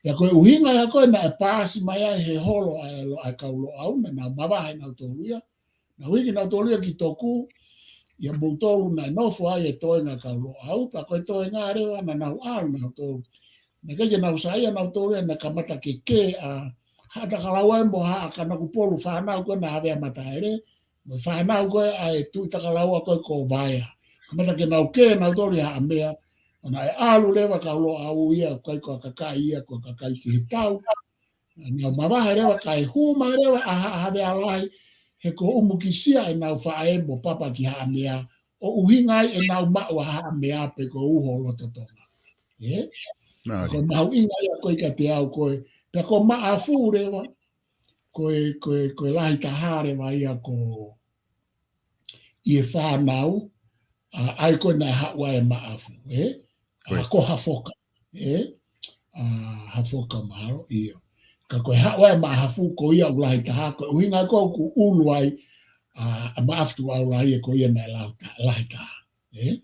Pea ko e ʻuhinga ia ko ē naʻe paasi mai ai he holo ʻa e Lo-, ʻa e kau Loʻau, naʻa nau mavahe nautolu ia. Naʻa nau hiki nautolu ia ki Toku, ʻia moutolu naʻe nofo ai e toenga kau Loʻau, pea ko e toenga leva naʻa nau ʻalu nautolu. Naʻe ʻikai ke nau saiʻia nautolu ia, naʻe kamata ke kē ʻa Haʻatakalaua mo Haʻakanokupolu fānau ko ē naʻe Havea Mataele, mo e fānau ko ē ʻa e Tuʻi Takalaua ko ē ko Vaea. Kamata ke nau kē nautolu ʻi Haʻamea, ʻo naʻe ʻalu leva kau Loʻau ia, ʻikai ko ha kakai ia, ko ha kakai ki he tau. Naʻa nau mavahe leva kae hū mai leva ʻa Haʻa Havea Lahi, he ko ʻUmukisia ʻenau faʻē mo Papaki Haʻamea, ʻo ʻuhinga ai ʻenau maʻu ʻa Haʻamea pe ko e uho loto Tonga. Ē? Ko e mahuʻinga ia ko ē kiate au ko ē, pea ko Maʻafu leva, ko e, ko e, ko e lahi taha leva ia ko ē ʻi he fānau, ʻa, ʻa ia ko ē naʻe haʻu ai ʻa Maʻafu, ē? ʻA, ko Hafoka, ē? ʻA, Hafoka mahalo, ʻio. Ka ko e haʻu ai ʻa Maʻafu ko ia ʻoku lahi taha, ko e ʻuhinga ko ē ʻoku ʻulu ai, ʻa, ʻa Maʻafu Tukuʻau Lahi ē ko ia naʻe lau ta-, lahi taha, ē?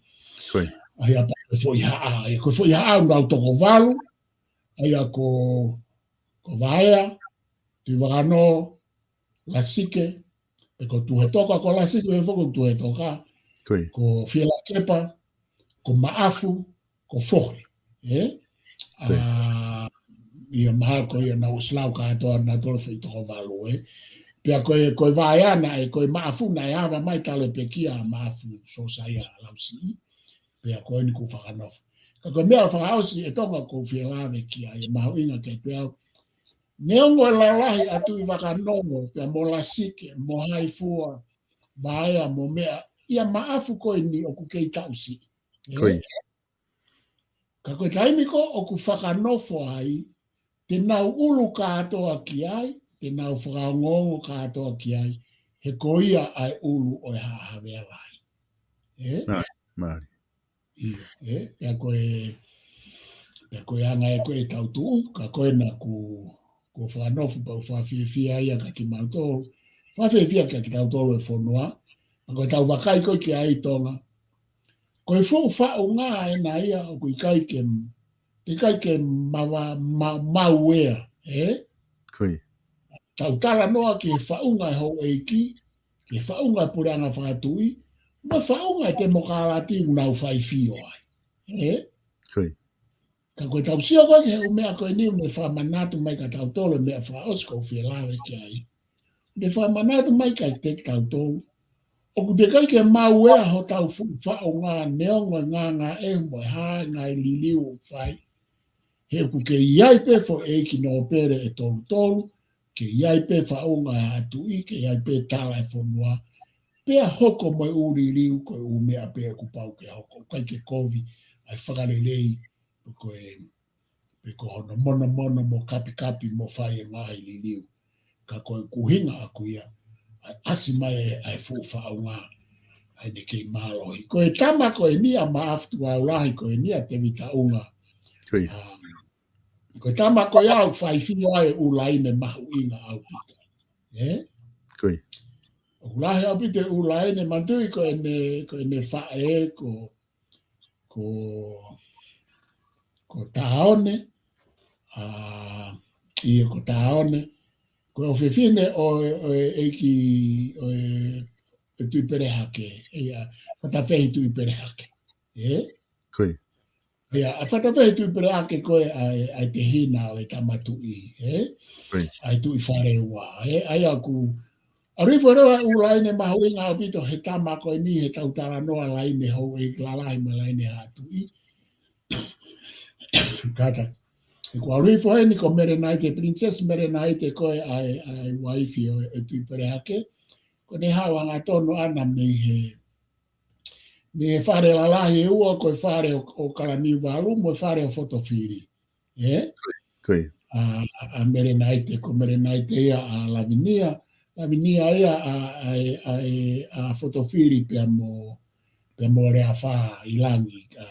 ʻA ia pea ko e foʻi haʻa, ʻa ia ko e foʻi haʻa ʻoku nau toko valu, ʻa ia ko, ko Vaea, Tuʻivakanō, Lasike, pe ko Tuhetoka, ko Lasike, pe foki ko Tuhetoka, ko Fielakepa, ko Maʻafu, ko Fohe. Ē? ʻA, ʻia mahalo ko ia naʻa nau ʻosi lau kātoa nautolu foʻi toko valu, ē. Pea ko e, ko e Vaea naʻe, ko e Maʻafu naʻe ava mai talu e pekia ʻa Maʻafu Sosaia Lausiʻi. Pea ko eni kuo fakanofo. Ka ko e meʻa fakaʻosi ʻe Tonga ʻoku ou fie lave ki ai ʻe mahuʻinga kiate au. Neongo e lalahi ʻa Tuʻivakanō, pea mo Lasike, mo Haifua, vaea mo meʻa ia maʻafu ko eni ʻoku kei taʻusiʻi. Ē? Ko ia. Ka ko e taimi ko ē ʻoku fakanofo ai, te nau ʻulu kātoa ki ai, te nau fakaongoongo kātoa ki ai, he ko ia ʻa e ʻulu ʻo e haʻa havea lahi. Ē? Mālie, mālie. ʻIo, ē, pea ko e, pea ko e anga ē ko ē ʻetau tuʻu, ka ko ena ʻoku, ʻoku fakanofo pea ʻoku fakafiefia ia kia kimautolu, fakafiefia kia kitautolu ʻi he fonua, pea ko ʻetau vakai ko ē ki ai ʻi Tonga. Ko e fuʻu faʻunga ena ia ʻoku ʻikai ke, ʻikai ke mava-, ma-, mauea, ē? Ko ia. Tau talanoa ki he faʻunga ʻo e houʻeiki, ki he faʻunga ʻo e puleʻanga fakatuʻi, mo e faʻunga ʻo e temokalati ʻoku nau faifio ai. Ē? Ko ia. Ka ko ʻetau sio ko ē ki he ʻū meʻa ko eni ʻoku ne fakamanatu mai kia tautolu, meʻa fakaʻosi ʻoku ou fie lave ki ai. ʻOku ne fakamanatu mai kiate kitautolu ʻoku teʻeki ai ke mauea hotau fuʻu faʻunga neongo e ngāngāʻehu mo e hā e ngaahi liliu ʻoku fai. He ʻoku kei ʻi ai pē foʻi ʻeiki nōpele ʻe tolutolu, kei ʻi ai pē faʻunga ʻo e haʻa tuʻi, kei ʻi ai pē tala ʻo e fonua, pea hoko mo e ʻū liliu ko e ʻū meʻa pē ʻoku pau ke hoko, ʻikai ke kovi ʻa e fakalelei, pe ko e, pe ko hono monomono mo kapikapi mo fai e ngaahi liliu. Ka ko e ʻuhinga ʻaʻaku ia, ʻa e ʻasi mai ʻa e, ʻa e fuʻu faʻunga, ʻa ʻene kei mālohi. Ko e tama ko eni ʻa Maʻafutuʻaulahi, ko eni ʻa Tevita ʻUnga. Ko ia. ʻA, ko e tama ko ia ʻoku faifio ai e ʻū laine mahuʻinga ʻaupito. Ē? Ko ia. ʻOku lahi ʻaupito e ʻū laine, manatuʻi ko ʻene, ko ʻene faʻē, ko ko, ko Taone, ʻa, ʻio ko Taone, ko e ʻofefine ʻo, ʻo e ʻeiki, ʻo e, ʻo e Tuʻipelehake, ʻia, Fatafehi Tuʻipelehake. Ē? Ko ia. ʻIa, ʻa Fatafehi Tuʻipelehake ko ē ʻa e, ʻa e tehina ʻo e tama tuʻi, ē? Ko ia. ʻA e Tuʻifaleua, ē? ʻA ia ʻoku ʻalu hifo leva e ʻū laine mahuʻinga ʻaupito he tama ko eni heʻetau talanoa, laine houʻeiki lalahi mo e laine haʻa tuʻi. Kātaki. ʻOku ʻalu hifo heni ko Melenaite, Princess Melenaite ko ē ʻa e, ʻa e uaifi ʻo e, ʻo e Tuʻipelehake. Ko ʻene haʻu hangatonu ʻana mei he, mei he fale lalahi ʻe ua, ko e fale ʻo, ʻo Kalaniuvalu mo e fale ʻo Fotofili. Ē? Ko ia. ʻA, ʻa Melenaite, ko Melenaite ia ʻa Lavinia. Lavinia ia ʻa, ʻa, ʻa, ʻa Fotofili pea mo, pea mo Leafa ʻi langi, ʻa,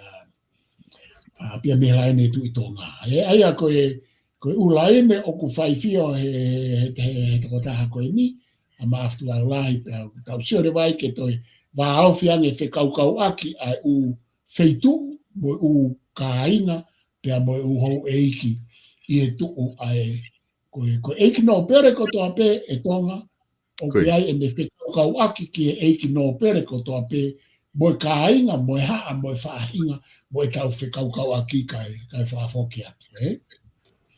ʻa, pea mei he laine Tuʻi Tonga. Ē, ʻa ia ko e, ko e ʻū laine ʻoku faifio he, he, he, he tokotaha ko eni, ʻa Maʻafutuʻaulahi, pea tau sio leva ai ke toe vāofi ange fekaukauʻaki ʻa e ʻū feituʻu, mo e ʻū kāinga, pea mo e ʻū houʻeiki ʻi he tuʻu ʻa e, ko e, ko e ʻeiki nōpele kotoa pē ʻe Tonga, ʻoku ʻi ai ʻene fekaukauʻaki ki he ʻeiki nōpele kotoa pē, mo e kāinga, mo e haʻa, mo e faʻahinga, mo ʻetau fekaukauʻaki kae, kae fakafoki atu, ē?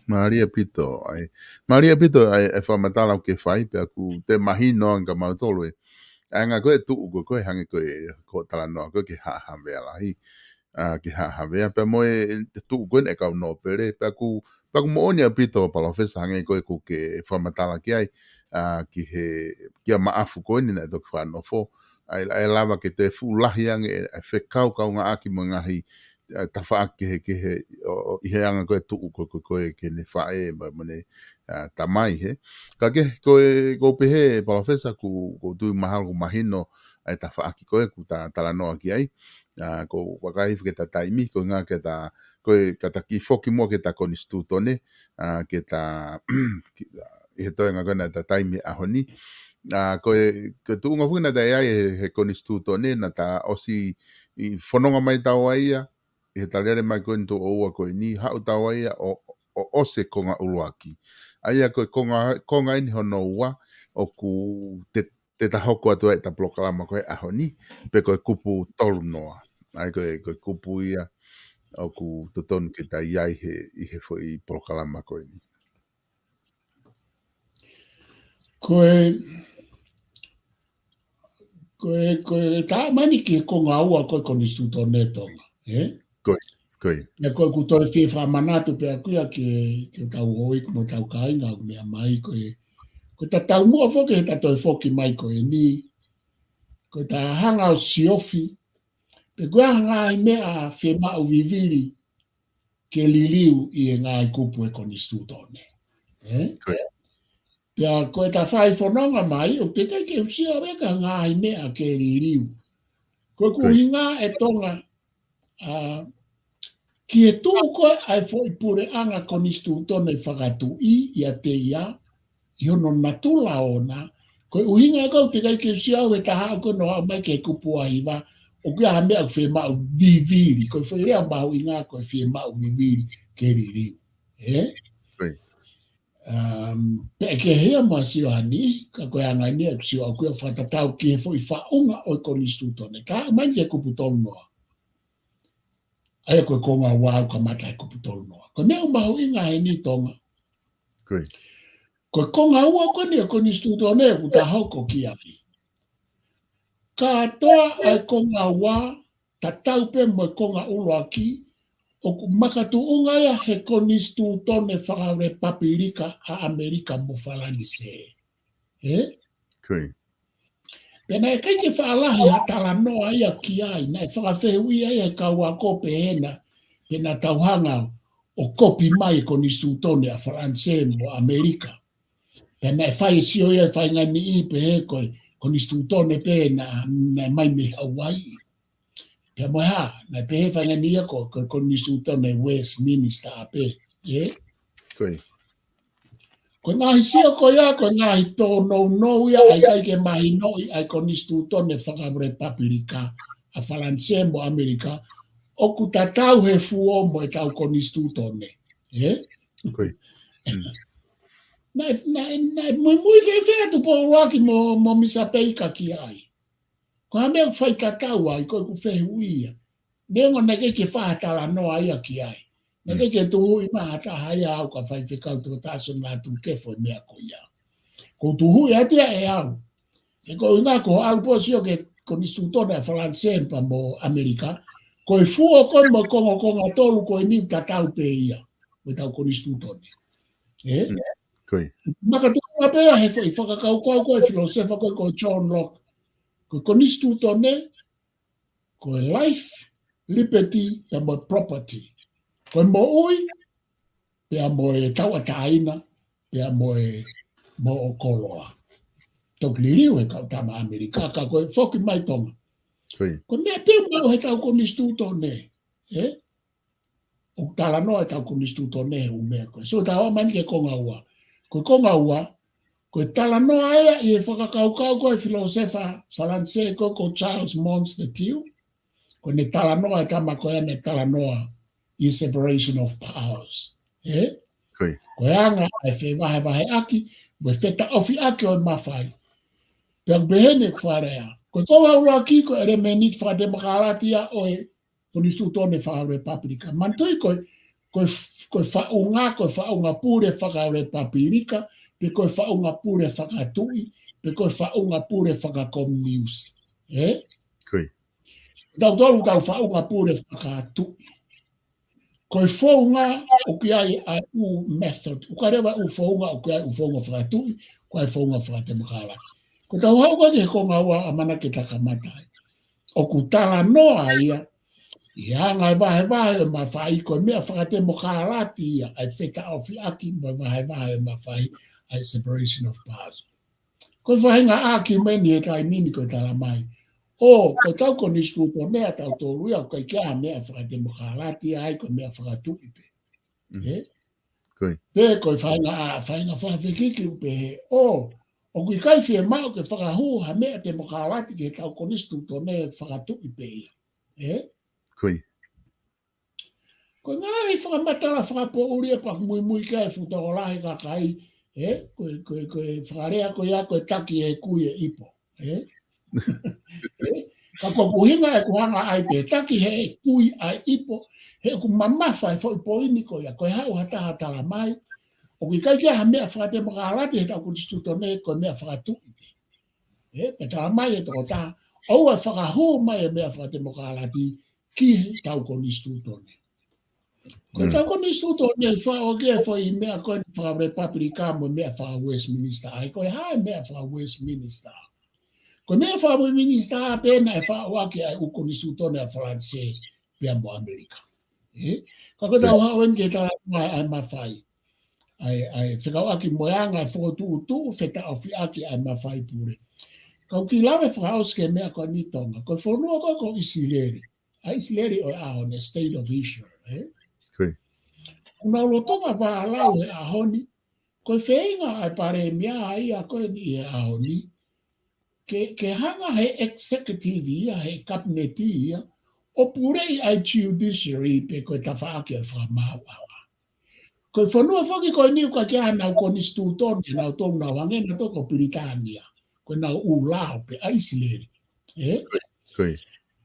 Mālie ʻaupito, ʻa e, mālie ʻaupito ʻa e, ʻa e fakamatala ʻoku ke fai, pea ʻoku toe mahino ange kia mautolu ē. ʻA e anga ko ē tuʻu ko ē, ko e hangē ko e, ko e talanoa ko ē ki he haʻa havea lahi, ʻa, ki he haʻa havea, pea mo e, e tuʻu ko ē ʻa e kau nōpele, pea ʻoku, pea ʻoku moʻoni ʻaupito Palōfesa hangē ko ē ʻoku ke fakamatala ki ai, ʻa, ki he, kia Maʻafu ko eni naʻe toki fakanofo, ʻa e, ʻa e lava ke toe fuʻu lahi ange ʻa e fekaukauʻaki mo e ngaahi, ʻa, tafaʻaki kehekehe ʻo, ʻo, ʻi he anga ko ē tuʻu ko ē, ko ē, ko ē ki heʻene faʻē mo, mo ʻene, ʻa, tamai hē. Ka ke, ko e, ʻoku ou pehē Palōfesa ʻoku, ʻoku ou tui mahalo ʻoku mahino ʻa e tafaʻaki ko ē ʻoku ta talanoa ki ai. ʻA, ʻoku ou vakai hifo ki heʻeta taimi, ko e ʻuhinga ke ta, ko e kātaki foki muʻa ki heʻeta konisitūtone, ʻa, ke ta, ki, ʻi he toenga ko ena ʻeta taimi ʻaho ni. ʻA, ko e, ko e tuʻunga foki naʻa ta ʻi ai he, he konisitūtone, naʻa ta ʻosi ʻi fononga mai taua ia, ʻi he talele mai ko eni tuʻo ua ko eni, haʻu taua ia ʻo, ʻo ʻosi e konga ʻuluaki. ʻA ia ko e konga, konga eni hono ua, ʻoku te, te ta hoko atu ai ʻeta polokalama ko ē ʻaho ni, pe ko e kupu tolu noa. ʻA ia ko e, ko e kupu ia ʻoku totonu ke ta ʻi ai he, ʻi he foʻi polokalama ko eni. Ko e, ko e, ko e tā mai eni ki he konga ua ko ē konisitūtone Tonga, ē? Ko ia, ko ia. Pea ko ʻeku toe fie fakamanatu pē ʻaʻaku ia ki he, ki hotau houʻeiki mo hotau kāinga ʻoku meʻa mai ko ē. Ko ʻeta taumuʻa foki heʻeta toe foki mai ko eni. ko e ta hanga ʻo siofi, pe ko e hā e ngaahi meʻa fiemaʻu vivili ke liliu ʻi he ngaahi kupu ʻo e konisitūtone. Ē? Pea ko e ta fai fononga mai, ʻoku teʻeki ai ke u sio ʻe au ha ngaahi meʻa ke liliu. Ko e ʻuhinga ʻe Tonga, ʻa, ki he tuʻu ko ē ʻa e foʻi puleʻanga konisitūtone fakatuʻi ʻiate ia, ʻi hono natula ʻona, ko e ʻuhinga ʻe au ʻoku teʻeki ai ke u sio ʻe au ha taha ʻoku ne ʻomai ki he kupu ʻa hiva, ʻoku ʻi ai ha meʻa ʻoku fiemaʻu vivili, ko e foʻi lea mahuʻinga ko e fiemaʻu vivili ke liliu. Ē? Um, pea ʻe kehe ia mo Siohane, ka ko e anga eni ʻeku sio ʻoku ʻi ai ha fakatatau ki he foʻi faʻunga ʻo e konisitūtone. Ka ʻomai ki he kupu tolu noa. ʻA ia ko e konga ua ʻoku kamata he kupu tolu noa. Ko e meʻa mahuʻinga heni Tonga. Ko e konga ua ko eni ʻo e konisitūtone ʻoku ta hoko ki ai. Kātoa ʻa e konga ua, tatau pē mo e konga ʻuluaki, ʻoku makatuʻunga ia he konisitūtone fakalepapilika ʻa ʻAmelika mo Falanisē. Ē? Pea naʻe ʻikai ke faʻa lahi ha talanoa ia ki ai, naʻe fakafehuʻia ia he kau ako pehē na, pe naʻa tau hanga ʻo kopi mai e konisitūtone ʻa Falanisē mo ʻAmelika. Pea naʻe fai e sio ia ʻe he faʻahinga niʻihi pehē ko e konisitūtone pē naʻe, naʻe ʻomai mei Hauaiʻi. Pea mo e hā, naʻe pehē faʻahinga niʻihi ia ko, ko, konisitūtone Westminster pē, ē? Ko e. Ko e ngaahi sio ko ia, ko e ngaahi tōnounou ia, ʻa ia ʻikai ke mahinoʻi ʻa e konisitūtone fakalepapilika ʻa Falanisē mo ʻAmelika, ʻoku tatau he fuo mo ʻetau konisitūtone. Ē? Ko e. Naʻe, naʻe, naʻe muimui fēfē ʻa Tupou ʻUluaki mo, mo Misa Peika ki ai. Ko e hā e meʻa ʻoku faitatau ai, ko ʻeku fehuʻi ia. Neongo naʻe ʻikai ke fai ha talanoa ia ki ai. Naʻe ʻikai ke tuhuʻi mai ha taha ia au ka faifekau tō taso na tu ke fo e meʻa ko ia. Ko e tuhuʻi atu ia ʻe au. He ko e ʻuhinga ko e ʻalu pē ʻo sio ki he konisitūtone ʻa Falanisē pea mo ʻAmelika. Ko e fuo ko ē mo e kongokonga tolu ko eni tatau pē ia. Mo ʻetau konisitūtone. Ē? Makatuʻunga pē ia he foʻi fakakaukau ko e filōsefa ko e ko John Locke. Ko e konisitūtone, ko e life, liberty, pea mo e property. Ko e moʻui, pea mo e tauʻatāina, pea mo e moʻokoloa. Toki liliu he kau tama ʻAmelika, ka ko e foki mai Tonga. Ko e meʻa pē maʻu he tau konisitūtone, ē? ʻOku talanoa ʻetau konisitūtone he ʻū meʻa ko ē. So, ta ō mai ki he konga ua. Ko e konga ua, ko e talanoa ia ʻi he fakakaukau ko e filōsefa Falanisē ko, ko Charles Montesquieu. Ko ʻene talanoa e tama ko ē ʻene talanoa ʻi he separation of powers. Ē? Ko e anga ʻa e fevahevaheʻaki, mo e fetaʻofiʻaki ʻo e mafai. Pea ʻoku pehē ni ʻeku fakalea. Ko e konga ʻuluaki ko e ʻelemēniti fakatemokalati ia ʻo e konisitūtone fakalepapilika. Manatuʻi ko e, ko e, ko e faʻunga, ko e faʻunga pule fakalepapilika, pe ko e faʻunga pule fakatuʻi, pe ko e faʻunga pule fakakominiusi. Ē? Tautolu tau faʻunga pule fakatuʻi. Ko e founga ʻoku ʻi ai ʻa e ʻū method, ʻoku ʻi ai leva ʻū founga, ʻoku ʻi ai ʻū founga fakatuʻi, ʻoku ʻi ai founga fakatemokalati. Ko ʻetau haʻu ko ē ki he konga ua ʻamanaki ke ta kamata ai. ʻOku talanoa ia, ʻi he anga e vahevahe ʻo e mafai ko e meʻa fakatemokalati ia, ʻa e fetaʻofiʻaki mo e vahevahe ʻo e mafai, ʻa e separation of powers. Ko e faʻahinga ʻākiumeni he taimi ni ko e tala mai. ʻO, ko ʻetau konisitūtone ʻa tautolu ia, ʻoku ʻikai ke ʻi ai ha meʻa fakatemokalati ai, ko e meʻa fakatuʻi pē. Ē? Pe ko e faʻahinga ʻa, faʻahinga fakafekiki ʻoku pehē. ʻO, ʻoku ʻikai fiemaʻu ke fakahū ha meʻa temokalati ki heʻetau konisitūtone fakatuʻi pē ia. Ē? Ko e ngaahi fakamatala fakapoʻuli ia pea muimui ki ai e fuʻu tokolahi e kakai, ē? Ko e, ko e, ko e fakalea ko ia ko e taki ʻe he kui e ipo, ē? Ē? Ka ko ʻeku ʻuhinga ʻeku hanga ai pē taki ʻe he kui ʻa e ipo, he ʻoku mamafa e foʻi poini ko ia, ko e haʻu ha taha tala mai, ʻoku ʻikai ke ʻi ai ha meʻa fakatemokalati heʻetau konisitūtone ko e meʻa fakatuʻi pē. Ē, pea tala mai e tokotaha, ʻoua ʻe fakahū mai e meʻa fakatemokalati ki heʻetau konisitūtone. Ko ʻetau konisitūtone ʻoku faʻo ki he foʻi meʻa ko eni fakalepapilika mo e meʻa faka-Westminster. ʻA ia ko e hā e meʻa faka-Westminster? Ko e meʻa fakapuleʻi minisitā pē naʻe faʻu ʻaki ʻa e ʻū konisitūtone ʻa Falanisē pea mo ʻAmelika. Ē? Ka ko e tau haʻu eni ke talanoa ʻa e mafai. ʻA e, ʻa e fekauʻaki mo e anga e fokotuʻutuʻu fetaʻofiʻaki ʻa e mafai pule. Kau kiʻi lave fakaʻosi ki he meʻa ko eni Tonga. Ko e fonua ko ē ko ʻIsileli. ʻA ʻIsileli ʻo e ʻaho ni, State of Israel, ē? Ko ia. ʻOku nau lolotonga vālau he ʻaho ni, ko e feinga ʻa e palēmia ia ko eni he ʻaho ni, ke, ke hanga he executive ia, he kapineti ia, ʻo puleʻi ʻa e judiciary pe ko e tafaʻaki ʻo e fakamaauʻanga. Ko e fonua foki ko eni ʻoku ʻikai ke ʻi ai hanau konisitūtone, nautolu nau hangē nautolu ko Pilitānia. Ko ʻenau ʻū lao pē ʻa ʻIsileli. Ē? Ko ia.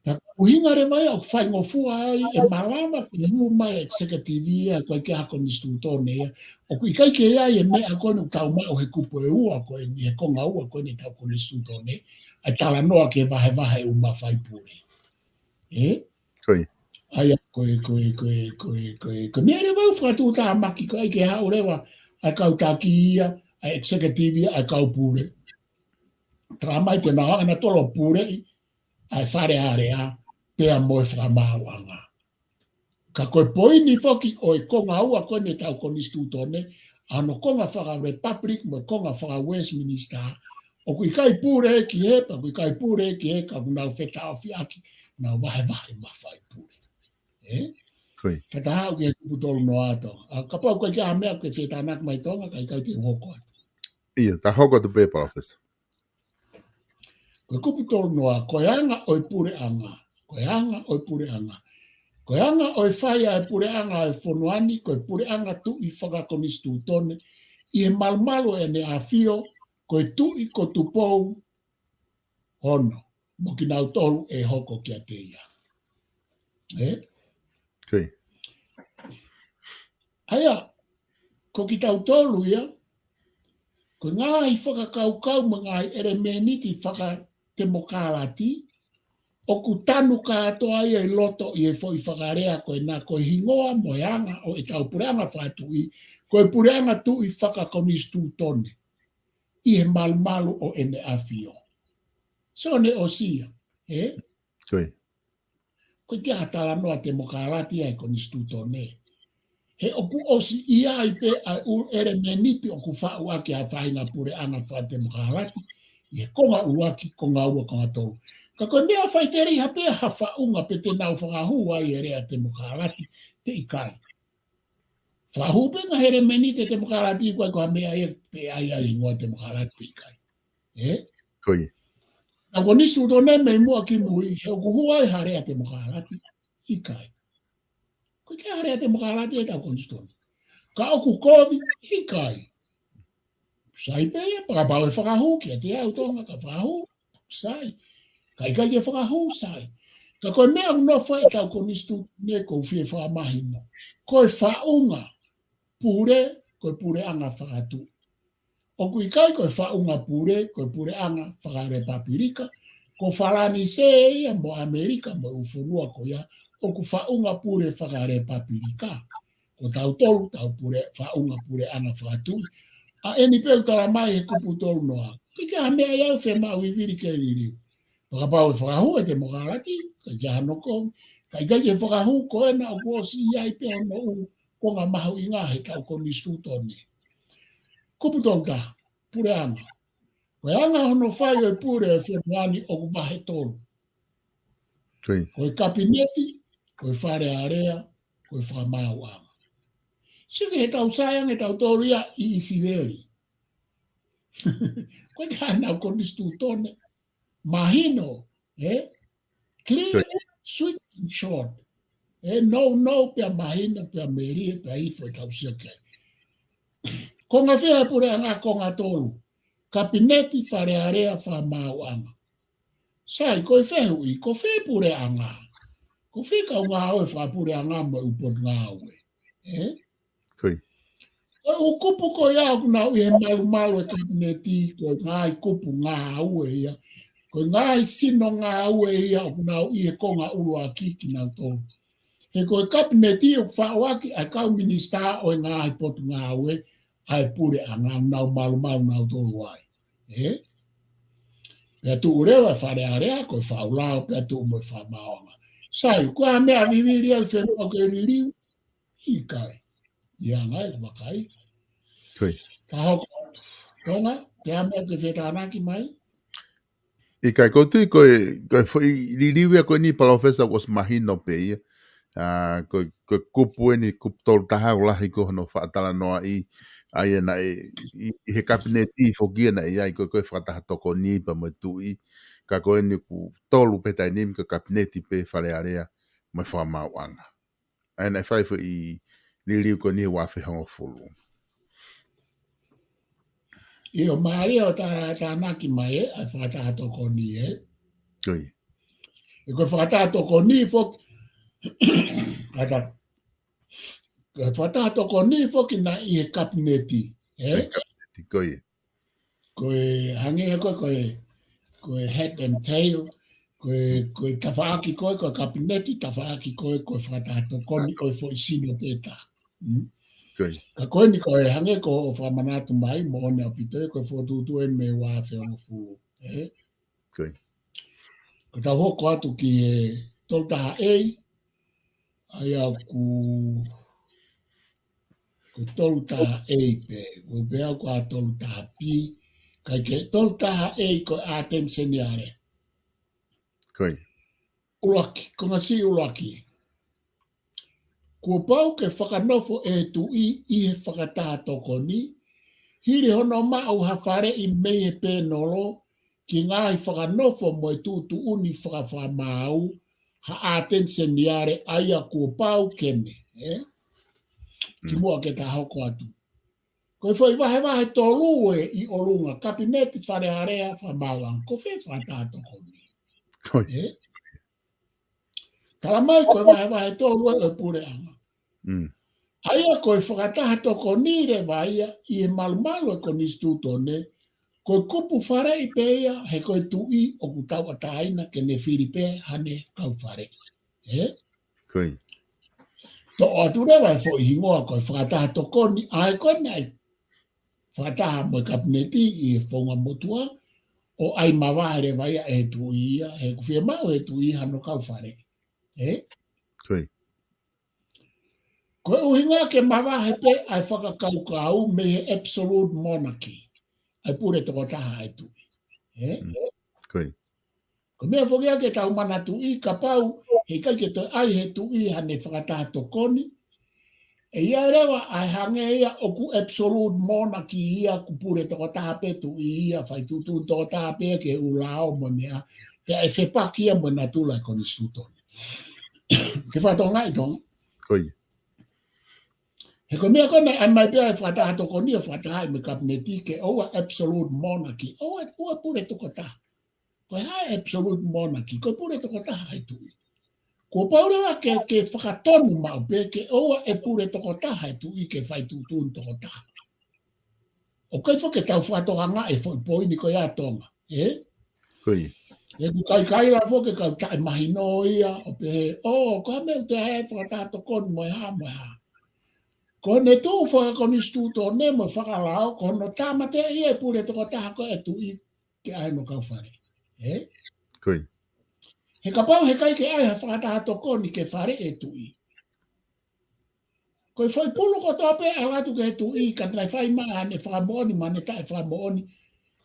Ka ko e ʻuhinga leva ia ʻoku faingofua ai e malava ke hū mai e executive ia, ʻoku ʻikai ke ʻi ai ha konisitūtone ia. ʻOku ʻikai ke ʻi ai e meʻa ko eni ʻoku tau maʻu he kupu ʻe ua ko eni, he konga ua ko eni ʻetau konisitūtone, ʻa e talanoa ke vahevahe ʻū mafai pule. Ē? Ko ia. ʻA ia, ko e, ko e, ko e, ko e, ko e, ko e meʻa leva ʻoku fakatuʻutāmaki ko ē ke haʻu leva ʻa e kau taki ia, ʻa e executive ia, ʻa e kau pule. Talamai te nau hanga nautolu ʻo puleʻi ʻa e Fale Alea pea mo e fakamaauʻanga. Ka ko e poini foki ʻo e konga ua ko eni ʻetau konisitūtone, ʻa hono konga faka-Republic mo e konga faka-Westminster, ʻoku ʻikai pule ki hē, pea ʻoku ʻikai pule ki hē, ka ʻoku nau fetaʻofiʻaki, nau vahevahe mafai pule. Ē? Ko ia. Ka tau haʻu ki he kupu tolu noa Tonga. ʻA, kapau ʻoku ʻikai ke ʻi ai ha meʻa ke fetānaki mai Tonga, ka ʻikai te u hoko atu. ʻIo, ta hoko atu pē, Palōfesa. Ko e kupu tolu noa, ko e anga ʻo e puleʻanga. Ko e anga ʻo e puleʻanga. Ko e anga ʻo e fai ʻa e puleʻanga ʻo e fonua ni, ko e puleʻanga tuʻi fakakonisitūtone, ʻi he malumalu ʻEne ʻAfio, ko e Tuʻi ko Tupou Ono, mo kinautolu ʻe hoko kiate ia. Ē? Ko ia. ʻA ia, ko kitautolu ia, ko e ngaahi fakakaukau mo e ngaahi ʻelemēniti fakatemokālati, ʻoku tanu kātoa ia ʻi loto ʻi he foʻi fakalea ko ena, ko e hingoa mo e anga ʻo ʻetau puleʻanga fakatuʻi, ko e puleʻanga tuʻi fakakonisitūtone, ʻi he malumalu ʻo ʻEne ʻAfio. So ne ʻosi ia, ē? Ko ia. Ko e ʻikai ha talanoa temokālati ʻa e konisitūtone. He ʻoku ʻosi ʻi ai pē ʻa e ʻū ʻelemēniti ʻoku faʻu ʻaki ʻa e faʻahinga puleʻanga fakatemokālati, ʻi he konga ʻuluaki, konga ua, konga tolu. Ka ko e meʻa faiteliha pē ha faʻunga pe te nau fakahū ai e lea temokālati pe ʻikai. Fakahū pē ngaahi ʻelemēniti temokālati, ʻoku ʻikai ko ha meʻa ia pe ʻai ai hingoa temokālati pe ʻikai. Ē? Ko ia. ʻEtau konisitūtone mei muʻa ki mui, he ʻoku hū ai ha lea temokālati? ʻIkai. ʻOku ʻikai ha lea temokālati ʻetau konisitūtone. Ka ʻoku kovi? ʻIkai. Sai pē ia, pea kapau ʻe fakahū kiate au Tonga ka fakahū, sai. Ka ʻikai ke fakahū, sai. Ka ko e meʻa ʻoku nofo ai ʻetau konisitūtone, ʻoku ou fie fakamahino. Ko e faʻunga pule, ko e puleʻanga fakatuʻi. ʻOku ʻikai ko e faʻunga pule, ko e puleʻanga fakalepapilika, ko Falanisē ia mo ʻAmelika mo e ʻū fonua ko ia, ʻoku faʻunga pule fakalepapilika. Ko tautolu, tau pule, faʻunga puleʻanga fakatuʻi. ʻA eni pē ʻoku talamai he kupu tolu noa. ʻIkai ke ʻi ai ha meʻa ia ʻoku fiemaʻu vivili ke liliu. Pea kapau ʻe fakahū e temokālati, ʻikai ke ʻi ai hano kovi. Ka ʻikai ke fakahū, ko ena ʻoku ʻosi ʻi ai pē hono ʻū konga mahuʻinga heʻetau konisitūtone. Kupu tolu taha, puleʻanga. Ko e anga hono fai ʻo e pule ʻo e fonua ni ʻoku vahe tolu. Ko ia. Ko e kapineti, ko e Fale Alea, ko e fakamaauʻanga. Sio ki heʻetau sai ange ʻetau tolu ia ʻi ʻIsileli. ʻOku ʻikai ke ʻi ai hanau konisitūtone. Mahino, ē? Clear, ko ia, sweet and short. Ē, no, no, pea mahino, pea melie, pea ifo ʻetau sio ki ai. Konga fiha e puleʻanga? Konga tolu. Kapineti, Fale Alea, fakamaauʻanga. Sai, ko e fehuʻi, ko fē puleʻanga? Ko fē kau ngāue fakapuleʻanga mo e ʻū potungāue? Ē? Ko ia. Ko e ʻū kupu ko ia ʻoku nau ʻi he malumalu e kapineti, ko e ngaahi kupu ngāue ia. Ko e ngaahi sino ngāue ia ʻoku nau ʻi he konga ʻuluaki kinautolu. He ko e kapineti ʻoku faʻu ʻaki ʻa e kau minisitā ʻo e ngaahi potungāue ʻa e puleʻanga, nau malumalu nautolu ai. Ē? Pea tuʻu leva e Fale Alea ko e Faʻu Lao, pea tuʻu mo e Fakamaauʻanga. Sai, ko e hā e meʻa vivili ai fenua ke liliu? ʻIkai. ʻI he anga ʻeku vakai. Ko ia. Ka hoko atu. Tonga, pea meʻa ke fetānaki mai? ʻIkai, ʻoku ou tui ko e, ko e foʻi liliu ia ko eni Palōfesa, kuo ʻosi mahino pē ia. ʻA, ko e, ko e kupu eni, kupu tolu taha ʻoku lahi ko hono fakatalanoaʻi, ʻa ia naʻe, ʻi, ʻi he kapineti foki ia naʻe ʻi ai ko e, ko e fakataha tokoni pea mo e tuʻi, ka ko eni kupu tolu pē taimi ni ko e kapineti pē, Fale Alea mo e Fakamaauʻanga. ʻA ia naʻe fai foʻi liliu ko eni he ua afe hongofulu. ʻIo, mālie hoʻo tā-, tānaki mai ē, ʻa e fakataha tokoni ē. Ko ia. ʻE ko e fakataha tokoni foki, kata, ko e fakataha tokoni foki naʻe ʻi he kapineti, ē? Ko e kapineti, ko ia. Ko e hangē ko e, ko e, ko e head and tail, ko e, ko e tafaʻaki ko e, ko e kapineti, tafaʻaki ko e, ko e fakataha tokoni ʻo e foʻi sino pē taha. Mm. Ko ia. Ka ko eni ko e hangē ko hoʻo fakamanatu mai, moʻoni ʻaupito ē, ko e fokotuʻutuʻu eni mei he ua afe hongofulu, ē? Ko ia. Ka tau hoko atu ki he tolu taha A, ʻa ia ʻoku, ko e tolu taha A pē, ko e pea ko e tolu taha B, kae kehe, tolu taha A ko e ʻAteni Seniale. Ko ia. ʻUluaki, konga siʻi ʻuluaki. Kuo pau ke fakanofo e tuʻi ʻi he fakataha tokoni, hili hono maʻu ha faleʻi mei he pēnolo, ki he ngaahi fakanofo mo e tuʻutuʻuni fakafakamaau ha ʻAteni Seniale ʻa ia kuo pau ke ne, ē? Kimuʻa ke ta hoko atu. Ko e foʻi vahevahe tolu ē ʻi ʻolunga, kapineti, Fale Alea, Fakamaauʻanga, ko fē fakataha tokoni? Ko ia. Ē? Tala mai ko e vahevahe tolu ē ʻo e puleʻanga. Mm. ʻA ia ko e fakataha tokoni leva ia ʻi he malumalu e konisitūtone, ko e kupu faleʻi pē ia, he ko e tuʻi ʻoku tauʻatāina ke ne fili pē haʻane kau faleʻi. Ē? Ko ia. Toʻo atu leva e foʻi hingoa ko e fakataha tokoni, ʻa ē ko ē naʻe fakataha mo e kapineti ʻi he founga motuʻa, ʻo ʻai mavahe leva ia ʻe he tuʻi ia, he ʻoku fiemaʻu ʻe he tuʻi hano kau faleʻi. Ē? Ko ia. Ko e ʻuhinga ke mavahe pē ʻa e fakakaukau mei he absolute monarchy, ʻa e pule tokotaha ʻa e tuʻi. Ē? Mm. Ko ia. Ko e meʻa foki ia ke tau manatuʻi, kapau heʻikai ke toe ʻai ʻe he tuʻi haʻane fakataha tokoni, ʻe ʻi ai leva ʻa e hangē ia ʻoku absolute monarchy ia, ʻoku pule tokotaha pē tuʻi ia, fai tuʻutuʻuni tokotaha pē ki he ʻū lao mo e meʻa, pea ʻe fepaki ia mo e natula e konisitūtone. Ke fakatokangaʻi, Tonga? Ko ia. He ko e meʻa ko ē naʻe ʻomai pē ʻa e fakataha tokoni ʻo fakataha mo e kapineti ke ʻoua ʻe absolute monarchy. ʻOua, ʻoua ʻe pule tokotaha. Ko e hā e absolute monarchy? Ko e pule tokotaha ʻa e tuʻi. Kuo pau leva ke, ke fakatonu maʻu pē ke ʻoua ʻe pule tokotaha e tuʻi, ke fai tuʻutuʻuni tokotaha. ʻOku ʻikai foki ke tau fakatokangaʻi e foʻi poini ko ia, Tonga. Ē? Ko ia. ʻOku ʻikai ke ʻilo foki ʻe he kau taʻemahino ia, ʻo pehē, ʻō, ko e hā e meʻa ʻoku toe ʻai ai e fakataha tokoni mo e hā, mo e hā. Ko ʻene tuʻu fakakonisitūtone mo fakalao, ko hono tāmateʻi e pule tokotaha ko ē e tuʻi ke ʻai hono kau faleʻi. Ē? Ko ia. He kapau heʻikai ke ʻai ha fakataha tokoni ke faleʻi e tuʻi, ko e foʻi pulu kotoa pē ʻe ʻalu atu ki he tuʻi, ka naʻe fai mai haʻane fakamoʻoni mo haʻane taʻefakamoʻoni,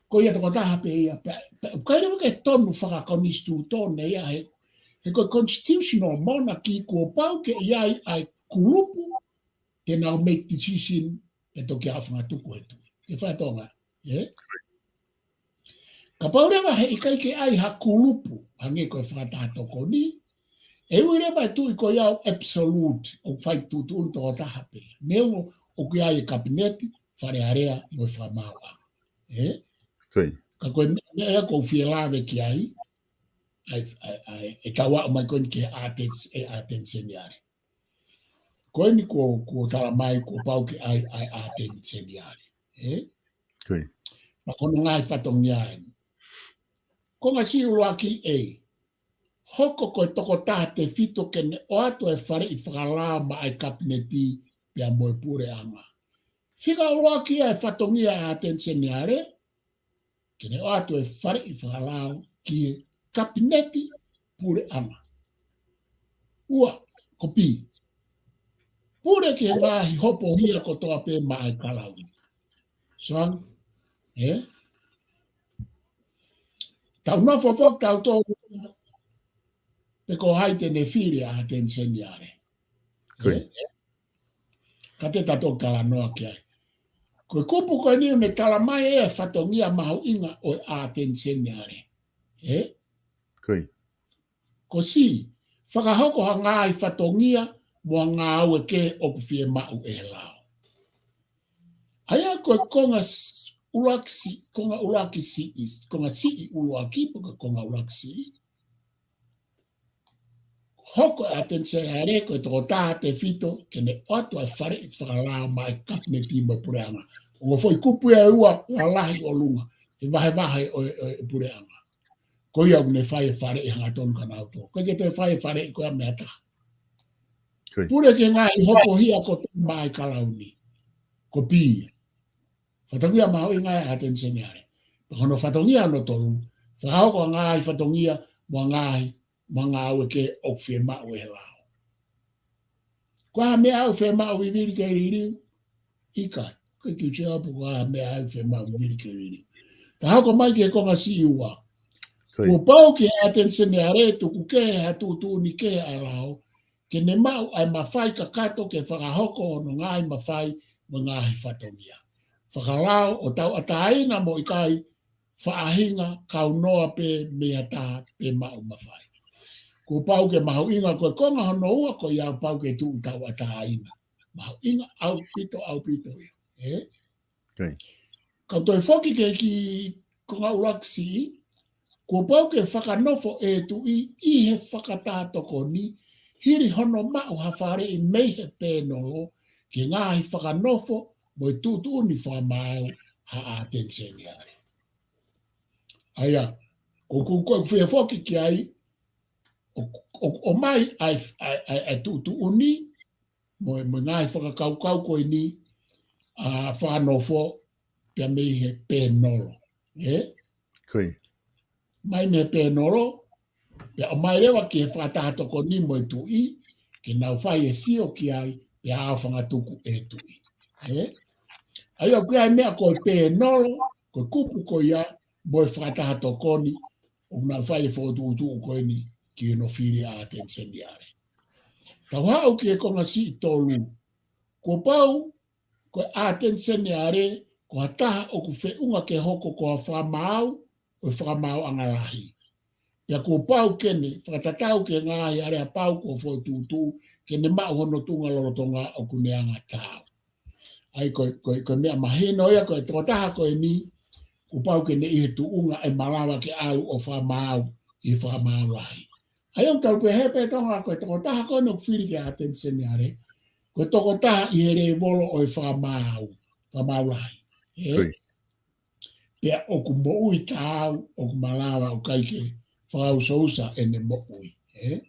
ko ia tokotaha pē ia. Pea, pea ʻoku ʻikai leva ke tonu fakakonisitūtone ia, he, he ko e constitutional monarchy kuo pau ke ʻi ai ʻa e kulupu ke nau make decision ʻe toki ʻaofangatuku he tuʻi. Ke fakatokangaʻi, ē? Kapau leva heʻikai ke ʻai ha kulupu, hangē ko e fakataha tokoni, ʻe ui leva e tuʻi ko ia ʻo absolute, ʻoku fai tuʻutuʻuni tokotaha pē. Neongo ʻoku ʻi ai e kapineti, Fale Alea mo e Fakamaauʻanga. Ē? Ko ia. Ka ko e meʻa ia ʻoku ou fie lave ki ai, ʻa e, ʻa e, ʻa e, ʻetau aʻu mai ko eni ki he ʻAteni, e ʻAteni Seniale. Ko eni kuo, kuo tala mai kuo pau ke ʻai, ʻa e ʻAteni Seniale. Ē? Ko ia. Pea ko hono ngaahi fatongia eni. Konga siʻi ʻuluaki A, hoko ko e tokotaha tefito ke ne ʻoatu e faleʻi fakalao maʻa e kapineti pea mo e puleʻanga. Fika ʻuluaki ia e fatongia ʻa e ʻAteni Seniale, ke ne ʻoatu e faleʻi fakalao ki he kapineti puleʻanga. Ua, ko B, pule ki he ngaahi hopohia kotoa pē maʻa e Kalauni. Soang, ē? Tau nofo foki tautolu pe ko hai te ne fili ʻa ʻAteni Seniale. Ē? Ka te ta toki talanoa ki ai. Ko e kupu ko eni ʻoku ne tala mai e fatongia mahuʻinga ʻo e ʻAteni Seniale. Ē? Ko C, fakahoko ha ngaahi fatongia mo ha ngāue kehe ʻoku fiemaʻu ʻe he lao. ʻA ia ko e konga s-, ʻuluaki siʻi, konga ʻuluaki siʻi, konga siʻi ʻuluaki, pe ko e konga ʻuluaki siʻi. Hoko e ʻAteni Seniale ko e tokotaha tefito ke ne ʻoatu e faleʻi fakalao maʻa e kapineti mo e puleʻanga. ʻO e foʻi kupu ia ʻe ua lalahi ʻolunga, he vahevahe ʻo e, ʻo e puleʻanga. Ko ia ʻoku ne fai e faleʻi hangatonu kia nautolu. ʻOku ʻikai ke toe fai e faleʻi ko ia mei ha taha. Pule ki he ngaahi hopohia kotoa maʻa e Kalauni. Ko B ia. Fatongia mahuʻinga ia ʻa ʻAteni Seniale. Pea ko hono fatongia hono tolu, fakahoko ha ngaahi fatongia mo ha ngaahi, mo ha ngāue kehe ʻoku fiemaʻu ʻe he lao. Ko e hā e meʻa ʻoku fiemaʻu vivili ke liliu? ʻIkai, ʻikai ke u sio pe ko e hā e meʻa ʻoku fiemaʻu vivili ke liliu. Ta hoko mai ki he konga siʻi ua. Kuo pau ki he ʻAteni Seniale ʻo tuku kehe ha tuʻutuʻuni kehe ʻa e lao, ke ne maʻu ʻa e mafai kakato ke fakahoko hono ngaahi mafai mo e ngaahi fatongia fakalao ʻo tauʻatāina mo ʻikai faʻahinga kaunoa pē mei ha taha pe maʻu mafai. Kuo pau ke mahuʻinga ko e konga hono ua ko ia, pau ke tuʻu tauʻatāina. Mahuʻinga ʻaupito, ʻaupito ia. Ē? Kau toe foki ki he kiʻi konga ʻuluaki siʻi, kuo pau ke fakanofo e tuʻi ʻi he fakataha tokoni, hili hono maʻu ha faleʻi mei he pēnolo, ki he ngaahi fakanofo mo e tuʻutuʻuni fakamaau ha ʻAteni Seniale. ʻA ia, ko, ko, ko, ko e fie foki ki ai, ʻo, ʻo, ʻomai ʻa e, ʻa e, ʻa e, ʻa e tuʻutuʻuni, mo e, mo e ngaahi fakakaukau ko eni, ʻa, fakanofo, pea mei he pēnolo. Ē? Mai mei he pēnolo, pea ʻomai leva ki he fakataha tokoni mo e tuʻi, ke nau fai e sio ki ai, pea aofangatuku e tuʻi. Ē? ʻA ia ʻoku ʻi ai e meʻa ko e pēnolo, ko e kupu ko ia, mo e fakataha tokoni, ʻoku nau fai e fokotuʻutuʻu ko eni ki hono fili ʻa ʻAteni Seniale. Tau haʻu ki he konga siʻi tolu. Kuo pau ko e ʻAteni Seniale ko ha taha ʻoku feʻunga ke hoko ko ha fakamaau ʻo e fakamaauʻanga lahi. Pea kuo pau ke ne fakatatau ki he ngaahi aleapau kuo fokotuʻutuʻu ke ne maʻu hono tuʻunga lolotonga ʻoku ne anga taau. ʻA ia ko e, ko e, ko e meʻa mahino ia, ko e tokotaha ko eni, kuo pau ke ne ʻi he tuʻunga ʻe malava ke ʻalu ʻo fakamaau ʻi he fakamaau lahi. ʻA ia ʻoku tau pehē pē ʻe Tonga ko e tokotaha ko eni ʻoku fili ki he ʻAteni Seniale, ko e tokotaha ʻi he lēvolo ʻo e fakamaau, fakamaau lahi. Ē? Pea ʻoku moʻui taau, ʻoku malava, ʻoku ʻikai ke fakaʻusaʻusa ʻene moʻui. Ē?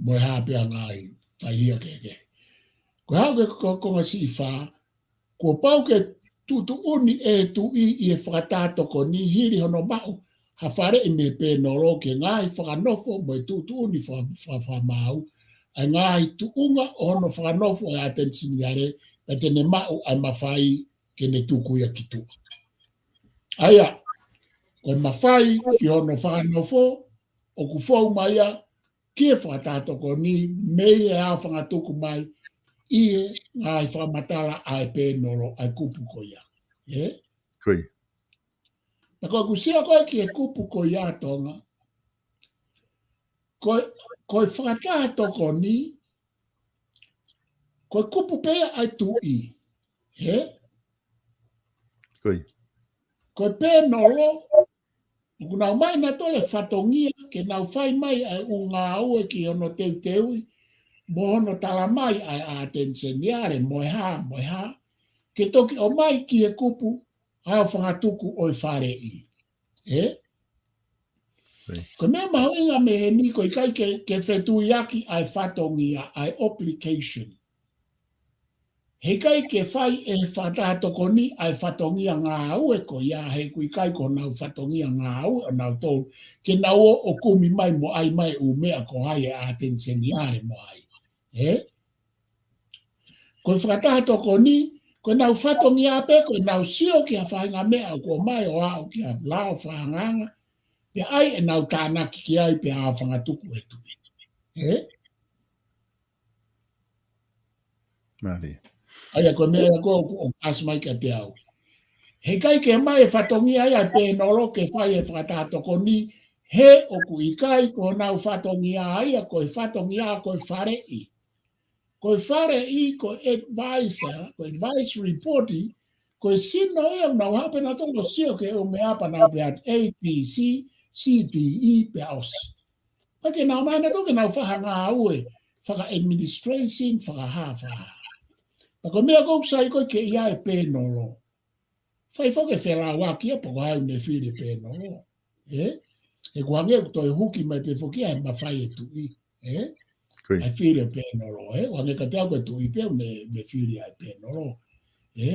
Mo e hā pē ʻa e ngaahi faihia kehekehe. Ko e haʻu ki he ko, konga siʻi fā, kuo pau ke tuʻutuʻuni e tuʻi ʻi he fakataha tokoni hili hono maʻu ha faleʻi mei he pēnolo ki he ngaahi fakanofo mo e tuʻutuʻuni fa, fa, fakamaau, ʻa e ngaahi tuʻunga ʻo hono fakanofo ʻa e ʻAteni Seniale, pea te ne maʻu ʻa e mafai ke ne tuku ia ki tuʻa. ʻA ia, ko e mafai ki hono fakanofo, ʻoku fou mai ia ki he fakataha tokoni mei he aofangatuku mai ʻi he ngaahi fakamatala ʻa e pēnolo ʻa e kupu ko ia. Ē? Pea ko ʻeku sio ko ē ki he kupu ko ia Tonga, ko e, ko e fakataha tokoni, ko e kupu pē ia ʻa e tuʻi. Ē? Ko e pēnolo, ʻoku nau ʻomai nautolu e fatongia ke nau fai mai ʻa e ʻū ngāue ki hono teuteui, mo hono tala mai ʻa e ʻAteni Seniale, mo e hā, mo e hā, ke toki ʻomai ki he kupu aofangatuku ʻo e faleʻi. Ē? Ko e meʻa mahuʻinga mei heni ko e ʻikai ke, ke fetuiaki ʻa e fatongia, ʻa e obligation. He ʻikai ke fai ʻe he fakataha tokoni ʻa e fatongia ngāue ko ia, he ʻoku ʻikai ko honau fatongia ngāue ʻonautolu ke nau ō ʻo kumi mai mo ʻai mai ʻū meʻa ko hai ʻe ʻAteni Seniale mo hai. Ē? Ko e fakataha tokoni, ko ʻenau fatongia pē, ko ʻenau sio ki ha faʻahinga meʻa ʻoku ʻomai ʻo aʻu ki ha lao fakaangaanga, pea ʻai ʻenau tānaki ki ai pea ʻā ʻo fakatuku ʻe he tuʻi. Ē? Mālie. ʻA ia ko e meʻa ia ko ē ʻoku, ʻoku ʻasi mai kiate au. He ʻikai ke ʻomai e fatongia ia ʻa e pēnolo ke fai e fakataha tokoni, he ʻoku ʻikai ko honau fatongia ia, ko e fatongia ko e faleʻi. Ko e faleʻi, ko e advisor, ko e advisory body, ko e sino ia ʻoku nau haʻu pē nautolu ʻo sio ki he ʻū meʻa pea nau pehē atu A, B, C, C, D, E, pea ʻosi. Pea ke nau ō mai nautolu ke nau fai ha ngāue faka-administration, fakahā, fakahā. Pea ko e meʻa ʻoku sai ko ē ke ʻi ai e pēnolo. Fai foki e felāuaki ia pe ko hai ʻoku ne fili e pēnolo. Ē? He ʻoku hangē ʻoku toe huki mai pē foki ia he mafai e tuʻi. Ē? Ko ia. ʻA e fili e pēnolo, ē? ʻOku hangē kiate au ko e tuʻi pē ʻoku ne, ne fili ʻa e pēnolo. Ē?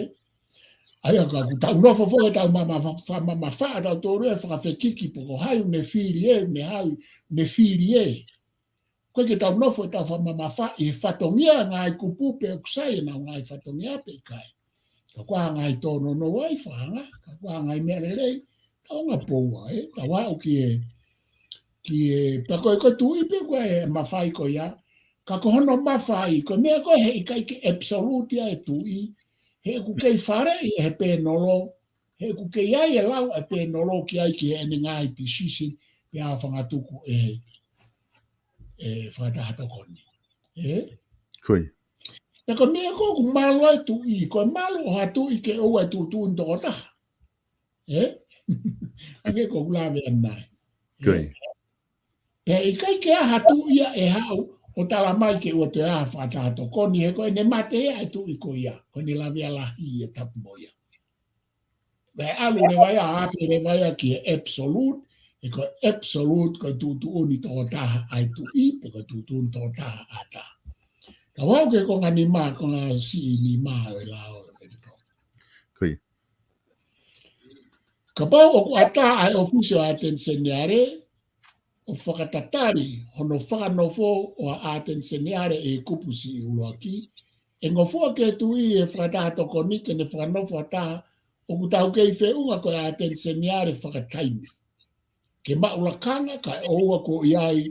ʻA ia ka ʻoku tau nofo foki ʻo tau mama-, fa-, fa-, mamafaʻa tautolu ia ʻo fakafekiki pe ko hai ʻoku ne fili ē, ʻoku ne haʻu, ne fili ē. ʻOku ʻikai ke tau nofo ʻo tau fakamamafaʻi e fatongia e ngaahi kupu pe ʻoku sai ʻenau ngaahi fatongia pe ʻikai. Ka ko e ngaahi tōnounou ai, fakaanga, ka ko e ngaahi meʻa lelei, tau anga poua, ē, tau aʻu ki he, ki he, pea ko e, ko e tuʻi pē ko ē ʻe mafai ko ia, ka ko hono mafai, ko e meʻa ko ē he ʻikai ke absolute ia e tuʻi, he ʻoku kei faleʻi ʻe he pēnolo, he ʻoku kei ʻi ai e lau ʻa e pēnolo ki ai ki heʻene ngaahi decision, pea ʻā ʻo fakatuku ʻe he, ʻe he fakataha tokoni. Ē? Ko ia. Pea ko e meʻa ko ē ʻoku malu ai e tuʻi, ko e malu ʻo ha tuʻi ke ʻoua ʻe tuʻutuʻuni tokotaha. Ē? Hangē ko ʻeku lave ʻanenai. Ē? Ko ia. Pea ʻikai ke ʻi ai ha tuʻi ia ʻe haʻu ʻo tala mai ke ʻoua toe ʻi ai ha fakataha tokoni, he ko ʻene mate ia e tuʻi ko ia, ko ʻene lavea lahi ʻe tapu mo ia. Pea ʻalu leva ia, afe leva ia ki he absolute, he ko e absolute ko e tuʻutuʻuni tokotaha ʻa e tuʻi, pe ko e tuʻutuʻuni tokotaha ʻa ha taha. Tau aʻu ki he konga nima, konga siʻi nima ʻo e lao ʻo e Ko ia. Kapau ʻoku ʻatā ʻa e ʻōfisi ʻo ʻAteni Seniale ʻo fakatatali hono fakanofo ʻo ʻAteni Seniale ʻi he kupu siʻi ʻuluaki, ʻe ngofua ki he tuʻi e fakataha tokoni ke ne fakanofo ha taha ʻoku taukei feʻunga ko e ʻAteni Seniale fakataimi, ke maʻu lakanga kae ʻoua kuo ʻi ai,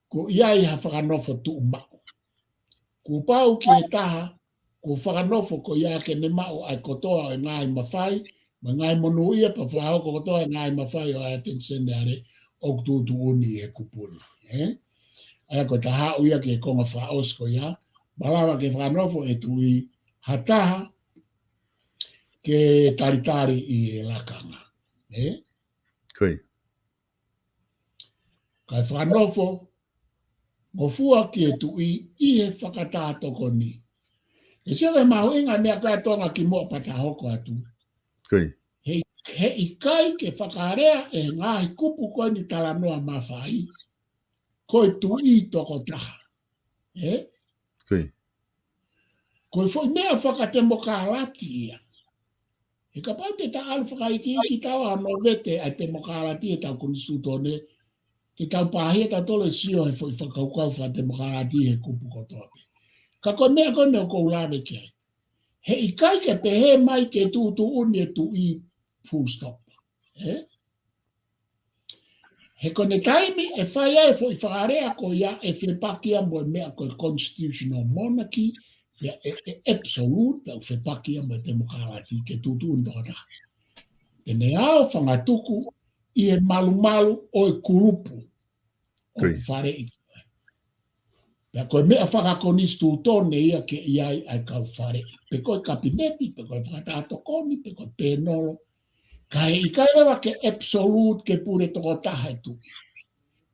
kuo ʻi ai ha fakanofo tuʻumaʻu. Kuo pau ki he taha kuo fakanofo ko ia ke ne maʻu ʻa e kotoa ʻo e ngaahi mafai, mo e ngaahi monūʻia pea fakahoko kotoa e ngaahi mafai ʻo ʻAteni Seniale ʻoku tuʻutuʻuni ʻi he kupu ni. Ē? ʻA ia ko e taha ʻo ia ki he konga fakaʻosi ko ia, malava ke fakanofo ʻe he tuʻi ha taha ke talitali ʻi he lakanga. Ē? Ko ia. Kae fakanofo, ngofua ki he tuʻi ʻi he fakataha tokoni. Ke sio ki he mahuʻinga e meʻa ko ē ʻa Tonga kimuʻa pea ta hoko atu. Ko ia. He, he ʻikai ke fakalea ʻe he ngaahi kupu ko eni talanoa mafai, ko e tuʻi tokotaha. Ē? Ko ia. Ko e foʻi meʻa fakatemokalati ia. He kapau te ta ʻalu fakaikiiki taua ʻo novete ʻa e temokalati ʻi heʻetau konisitūtone, ke tau pāhia tautolu e sio he foʻi fakakaukau fakatemokalati he kupu kotoa pē. Ka ko e meʻa ko eni ʻoku ou lave ki ai. He ʻikai ke pehē mai ke tuʻutuʻuni e tuʻi full stop. Ē? He ko ʻene taimi ʻe fai ai e foʻi fakalea ko ia ʻe fepaki ia mo e meʻa ko e constitutional monarchy, pea ʻe, ʻe absolute, pea ʻoku fepaki ia mo e temokalati ke tuʻutuʻuni tokotaha. Te ne ʻā ʻo fakatuku ʻi he malumalu ʻo e kulupu ʻoku Ko ia. faleʻi. Pea ko e meʻa fakakonisitūtone ia ke ʻi ai ʻa e kau faleʻi. Pe ko e kapineti, pe ko e fakataha tokoni, pe ko e pēnolo. Ka he ʻikai leva ke absolute ke pule tokotaha e tuʻi.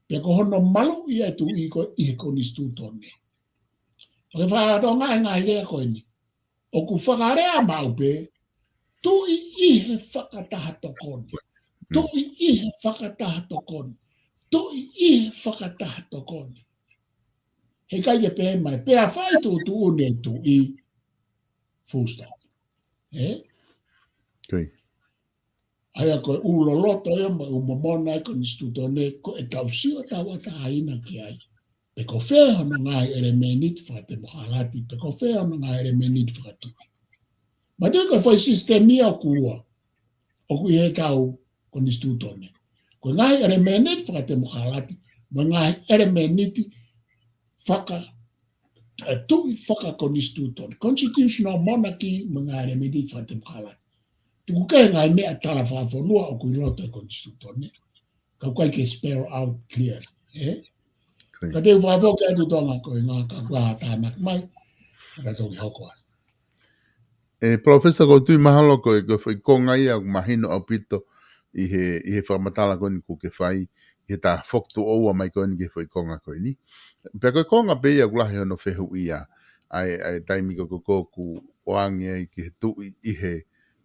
Pea ko hono maluʻi e tuʻi ko ē ʻi he konisitūtone. Pea ke fakatokangaʻi e ngaahi lea ko eni. ʻOku fakalea maʻu pē, tuʻi ʻi he fakataha tokoni. Mm. Tuʻi ʻi he fakataha tokoni. Tuʻi ʻi he fakataha tokoni. He ʻikai ke pehē mai, pea fai tuʻutuʻuni e tuʻi. Full stop. Ē? Ko ia. ʻA ia ko e ʻū loloto ia mo e ʻū momona ʻa e konisitūtone, ko e tau sio tauʻatāina ki ai. Pe ko fē hono ngaahi ʻelemēniti fakatemokalati, pe ko fē hono ngaahi ʻelemēniti fakatuʻi. Mahalo ko e foʻi sisitemi ia ʻoku ua, ʻoku ʻi he tau konisitūtone. Ko e ngaahi ʻelemēniti fakatemokalati, mo e ngaahi ʻelemēniti faka-, ʻa e tuʻi fakakonisitūtone. Constitutional monarchy mo e ngaahi ʻelemēniti fakatemokalati. Tuku kehe ngaahi meʻa tala fakafonua ʻoku ʻi loto e konisitūtone. Ka ʻoku ʻikai ke spell out clear. Ē? Ko ia. Ka te u fakafoki atu Tonga ko e ngaahi ka kua tānaki mai. Ka toki hoko atu. ʻE, Professor, ʻoku ou tui mahalo ko e, ko e foʻi konga ia ʻoku mahino ʻaupito ʻi he, ʻi he fakamatala ko eni kuo ke fai, ʻi he tā foki tuʻo ua mai ko eni ki he foʻi konga ko eni. Pea ko e konga pē ia ʻoku lahi hono fehuʻia, ʻa e, ʻa e taimi ko ē ko ē ʻoku ʻoange ai ki he tuʻi ʻi he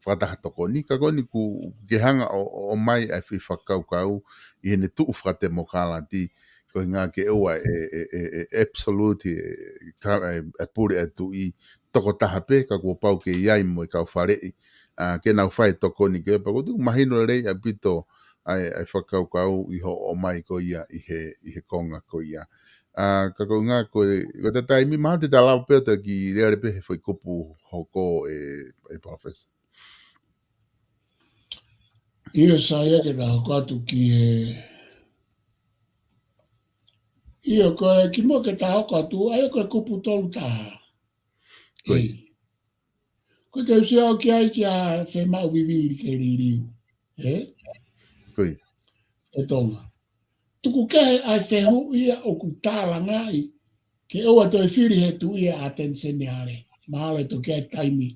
fakataha tokoni, ka ko eni kuo ke hanga ʻo, ʻo, ʻomai ʻa e foʻi fakakaukau ʻi heʻene tuʻu fakatemokalati, ko e ʻuhinga ke ʻoua ʻe, ʻe, ʻe, ʻe absolute, ʻe, ka, ʻe, ʻe pule ʻa e tuʻi, tokotaha pē, ka kuo pau ke ʻi ai mo e kau faleʻi, ʻa, ke nau fai tokoni ke, pea ʻoku ou tui ʻoku mahino lelei ʻaupito ʻa e, ʻa e fakakaukau ʻi hoʻo ʻomai ko ia ʻi he, ʻi he konga ko ia. ʻA, ka ko e ʻuhinga ko e, ko e taimi mahalo te ta lava pē ʻo toki lele pē he foʻi kupu hoko ē, ē Professor. ʻIo, sai ia ke ta hoko atu ki he, ʻio, ko e kimuʻa ke ta hoko atu, ʻa ia ko e kupu tolu taha. Ko ia. ʻEi. Ko e ke usia au ki ai kia Femaʻu Vivili ke liliu. Ē? Ko ia. ʻE Tonga. Tuku kehe ʻa e fehuʻi ia ʻoku tālangaʻi ke ʻoua toe fili he tuʻi ʻa e ʻAteni Seniale. Mahalo ʻe toki ʻi ai taimi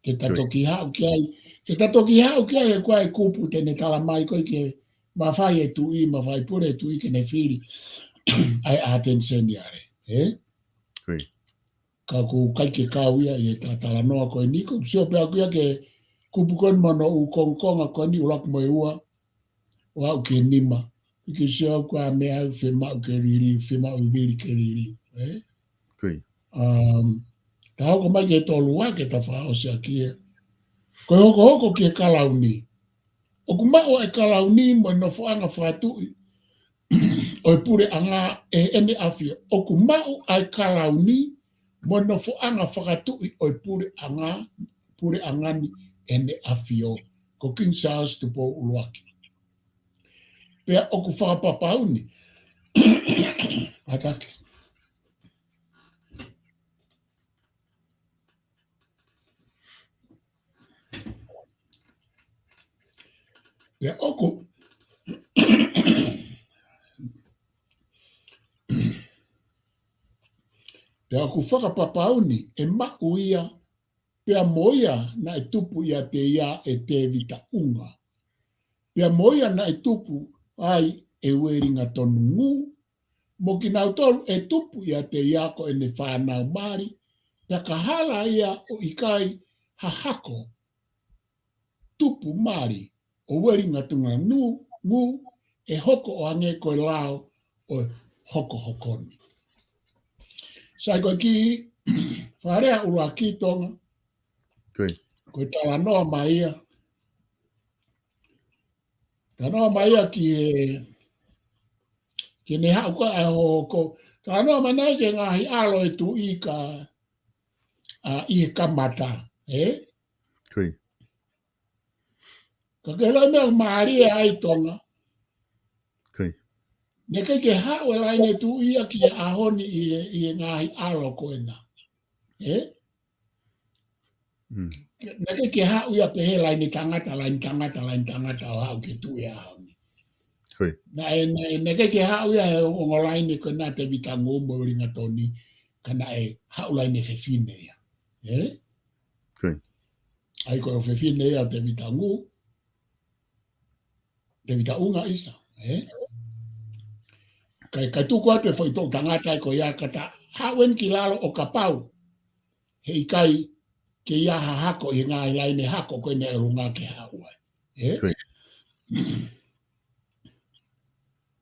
ke ta Ko ia. toki haʻu ki ai. Ke ta toki haʻu ki ai he ko e kupu te ne tala mai ko ē ke mafai e tuʻi, mafai pule e tuʻi ke ne fili ʻa e ʻAteni Seniale. Ē? Ko ia. Ka ʻoku ʻikai ke kau ia ʻi he ta talanoa ko eni, ʻoku ou sio pē au ia ki he kupu ko eni mo hono ʻū kongokonga ko eni ʻuluaki mo e ua, ʻo aʻu ki he nima. ʻIkai ke sio au ko e meʻa ʻoku Femaʻu ke liliu, Femaʻu Vivili ke liliu, ē? Ko ia. Um, ta hoko mai ki he tolu ua ke ta fakaʻosi ʻaki ē. Ko e hokohoko ki he kalauni. ʻOku maʻu ʻa e kalauni mo e nofoʻanga fakatuʻi ʻo e puleʻanga ʻe ʻEne ʻAfio. ʻOku maʻu ʻa e kalauni mo e nofoʻanga fakatuʻi ʻo e puleʻanga, puleʻanga ni ʻEne ʻAfio. Ko King Charles Tupou ʻUluaki. Pea ʻoku fakapapau ni. Ataki. Pea ʻoku, pea ʻoku fakapapau ni ʻe maʻu ia, pea mo ia naʻe tupu ʻiate ia ʻe Tēvita ʻUnga. Pea mo ia naʻe tupu ai ʻe Uelingatonu Ngū, mo kinautolu ʻe tupu ʻiate ia ko ʻene fānau mali, pea ka hala ia ʻo ʻikai ha hako tupu mali ʻo Uelingatonu Ngū, Ngū ʻe hoko ʻo hangē ko e lao ʻo e hokohoko ni. Sai ko e kiʻi fakalea ʻuluaki Tonga, Ko ia. ko e talanoa mai ia. Talanoa mai ia ki he, ki heʻene haʻu ko ē ʻa e hohoko. Talanoa mai nai ki he ngaahi ʻalo ʻo e tuʻi ka, ʻa, ʻi he kamata, ē? Ko ia. Ka ke lau e meʻa ʻoku mālie ai Tonga. Ko ia. Naʻe ʻikai ke haʻu e laine tuʻi ia ki he ʻaho ni ʻi he, ʻi he ngaahi ʻalo ko ena. Ē? Mm. Naʻe ʻikai ke haʻu ia pehē laine tangata, laine tangata, laine tangata ʻo haʻu ki he tuʻi he ʻaho ni. Ko ia. Naʻe, naʻe, naʻe ʻikai ke haʻu ia he ongo laine ko ena Tēvita Ngū mo Uelingatonu, ka naʻe haʻu laine fefine ia. Ē? Ko ia. ʻA ia ko e ʻofefine ia ʻo Tēvita Ngū, Tēvita ʻUnga ʻisa, ē? Kae, kae tuku atu e foʻi toʻu tangata ia ko ia ka ta haʻu eni ki lalo ʻo kapau he ʻikai ke ʻi ai ha hako ʻi he ngaahi laine hako ko ena ʻi ʻolunga ke haʻu ai. Ē? Ko ia.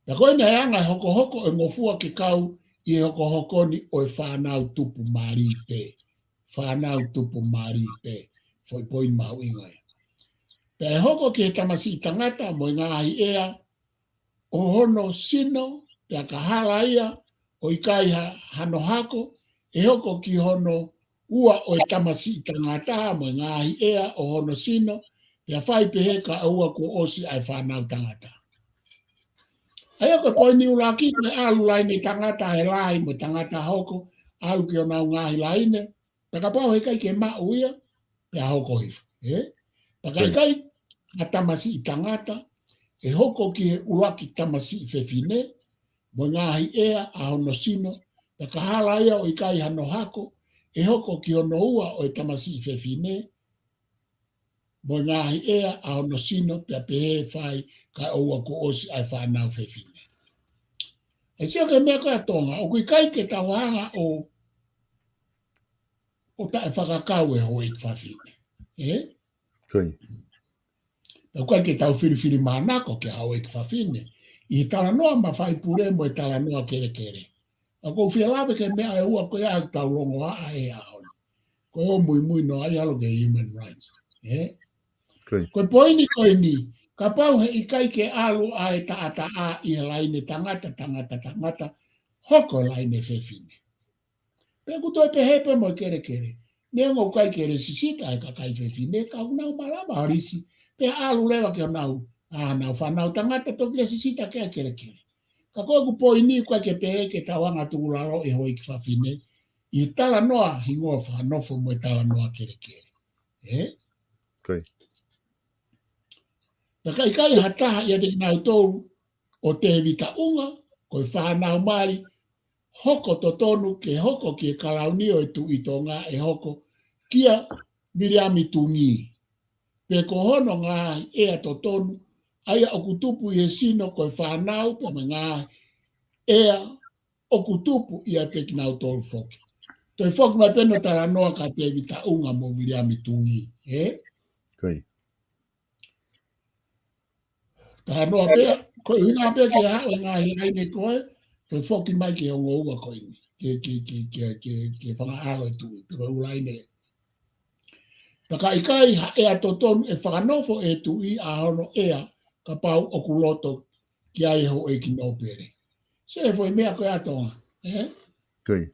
Pea ko ena e anga e hokohoko ʻo e ngofua ke kau ʻi he hokohoko ni ʻo e fānau tupu mali pē. Fānau tupu mali pē. Foʻi poini mahuʻinga ia. Pea ʻe hoko ki he tamasiʻi tangata mo e ngaahi ʻea ʻo hono sino, pea ka hala ia ʻo ʻikai ha, hano hako, ʻe hoko ki hono ua ʻo e tamasiʻi tangata mo e ngaahi ʻea ʻo hono sino, pea fai pehē kae ʻoua kuo ʻosi ʻa e fānau tangata. ʻA ia ko e poini ʻuluaki, ko e ʻalu laine tangata he lahi mo e tangata hoko, ʻalu ki honau ngaahi laine, pea kapau he ʻikai ke maʻu ia, pea hoko hifo, ē? Pea ka ʻikai ha tamasiʻi tangata, ʻe hoko ki he ʻuluaki tamasiʻi fefine, mo e ngaahi ʻea ʻa hono sino, pea ka hala ia ʻo ʻikai hano hako, ʻe hoko ki hono ua ʻo e tamasiʻi fefine, mo e ngaahi ʻea ʻa hono sino, pea pehē fai kae ʻoua kuo ʻosi ʻa e fānau fefine. ʻE sio ki he meʻa ko ē ʻa Tonga, ʻoku ʻikai ke tau hanga ʻo, ʻo taʻe fakakau e houʻeiki fafine. Ē? Ko ia. Pea ʻoku ʻikai ke tau filifilimānako ki he houʻeiki fafine. ʻI he talanoa mafai pule mo e talanoa kelekele. ʻA ʻoku ou fie lave ki he meʻa ʻe ua ko ia ʻoku tau longoaʻa he ʻaho ni. Ko e ō muimui noa ai ʻalu ki he human rights. Ē? Ko ia. Ko e poini ko eni, kapau he ʻikai ke ʻalu ʻa e taʻataʻa ʻi he laine tangata, tangata, tangata, hoko laine fefine. Pea ʻoku toe pehē pē mo e kelekele. Neongo ʻoku ʻikai ke lēsisita e kakai fefine, ka ʻoku nau malava ʻo lisi. Pea ʻalu leva ki honau, ʻa honau fānau tangata toki lēsisita ki ai e kelekele. Ka ko ʻeku poini ʻoku ʻikai ke pehē ke tau hanga ʻo tukulalo e houʻeiki fafine ʻi he talanoa hingoa fakanofo mo e talanoa kelekele. Ē? Ko ia. Pea ka ʻikai ha taha ʻiate kinautolu ʻo tēvita ʻunga, ko e fānau mali, hoko totonu ke hoko ki he kalauni ʻo e Tuʻi Tonga ʻe hoko kia Viliami Tungī. Pe ko hono ngaahi ʻea totonu, ʻa ia ʻoku tupu ʻi he sino ko e fānau pea mo e ngaahi ʻea ʻoku tupu ʻiate kinautolu foki. Toe foki mai pē hono talanoa kia Tēvita ʻUnga mo Viliami Tungī, ē? Ko ia. Talanoa pē, ko e ʻuhinga pē ke haʻu e ngaahi laine ko ē, toe foki mai ki he ongo ua ko eni, ke, ke, ke fanga ʻalo e tuʻi, pe ko e ʻū laine. Pea ka ʻikai ha ʻea totonu ʻe fakanofo ʻe he tuʻi ʻa hono ʻea kapau ʻoku loto ki ai e houʻeiki nōpele. Sio ki he foʻi meʻa ko ē ʻa Tonga, ē? Ko ia.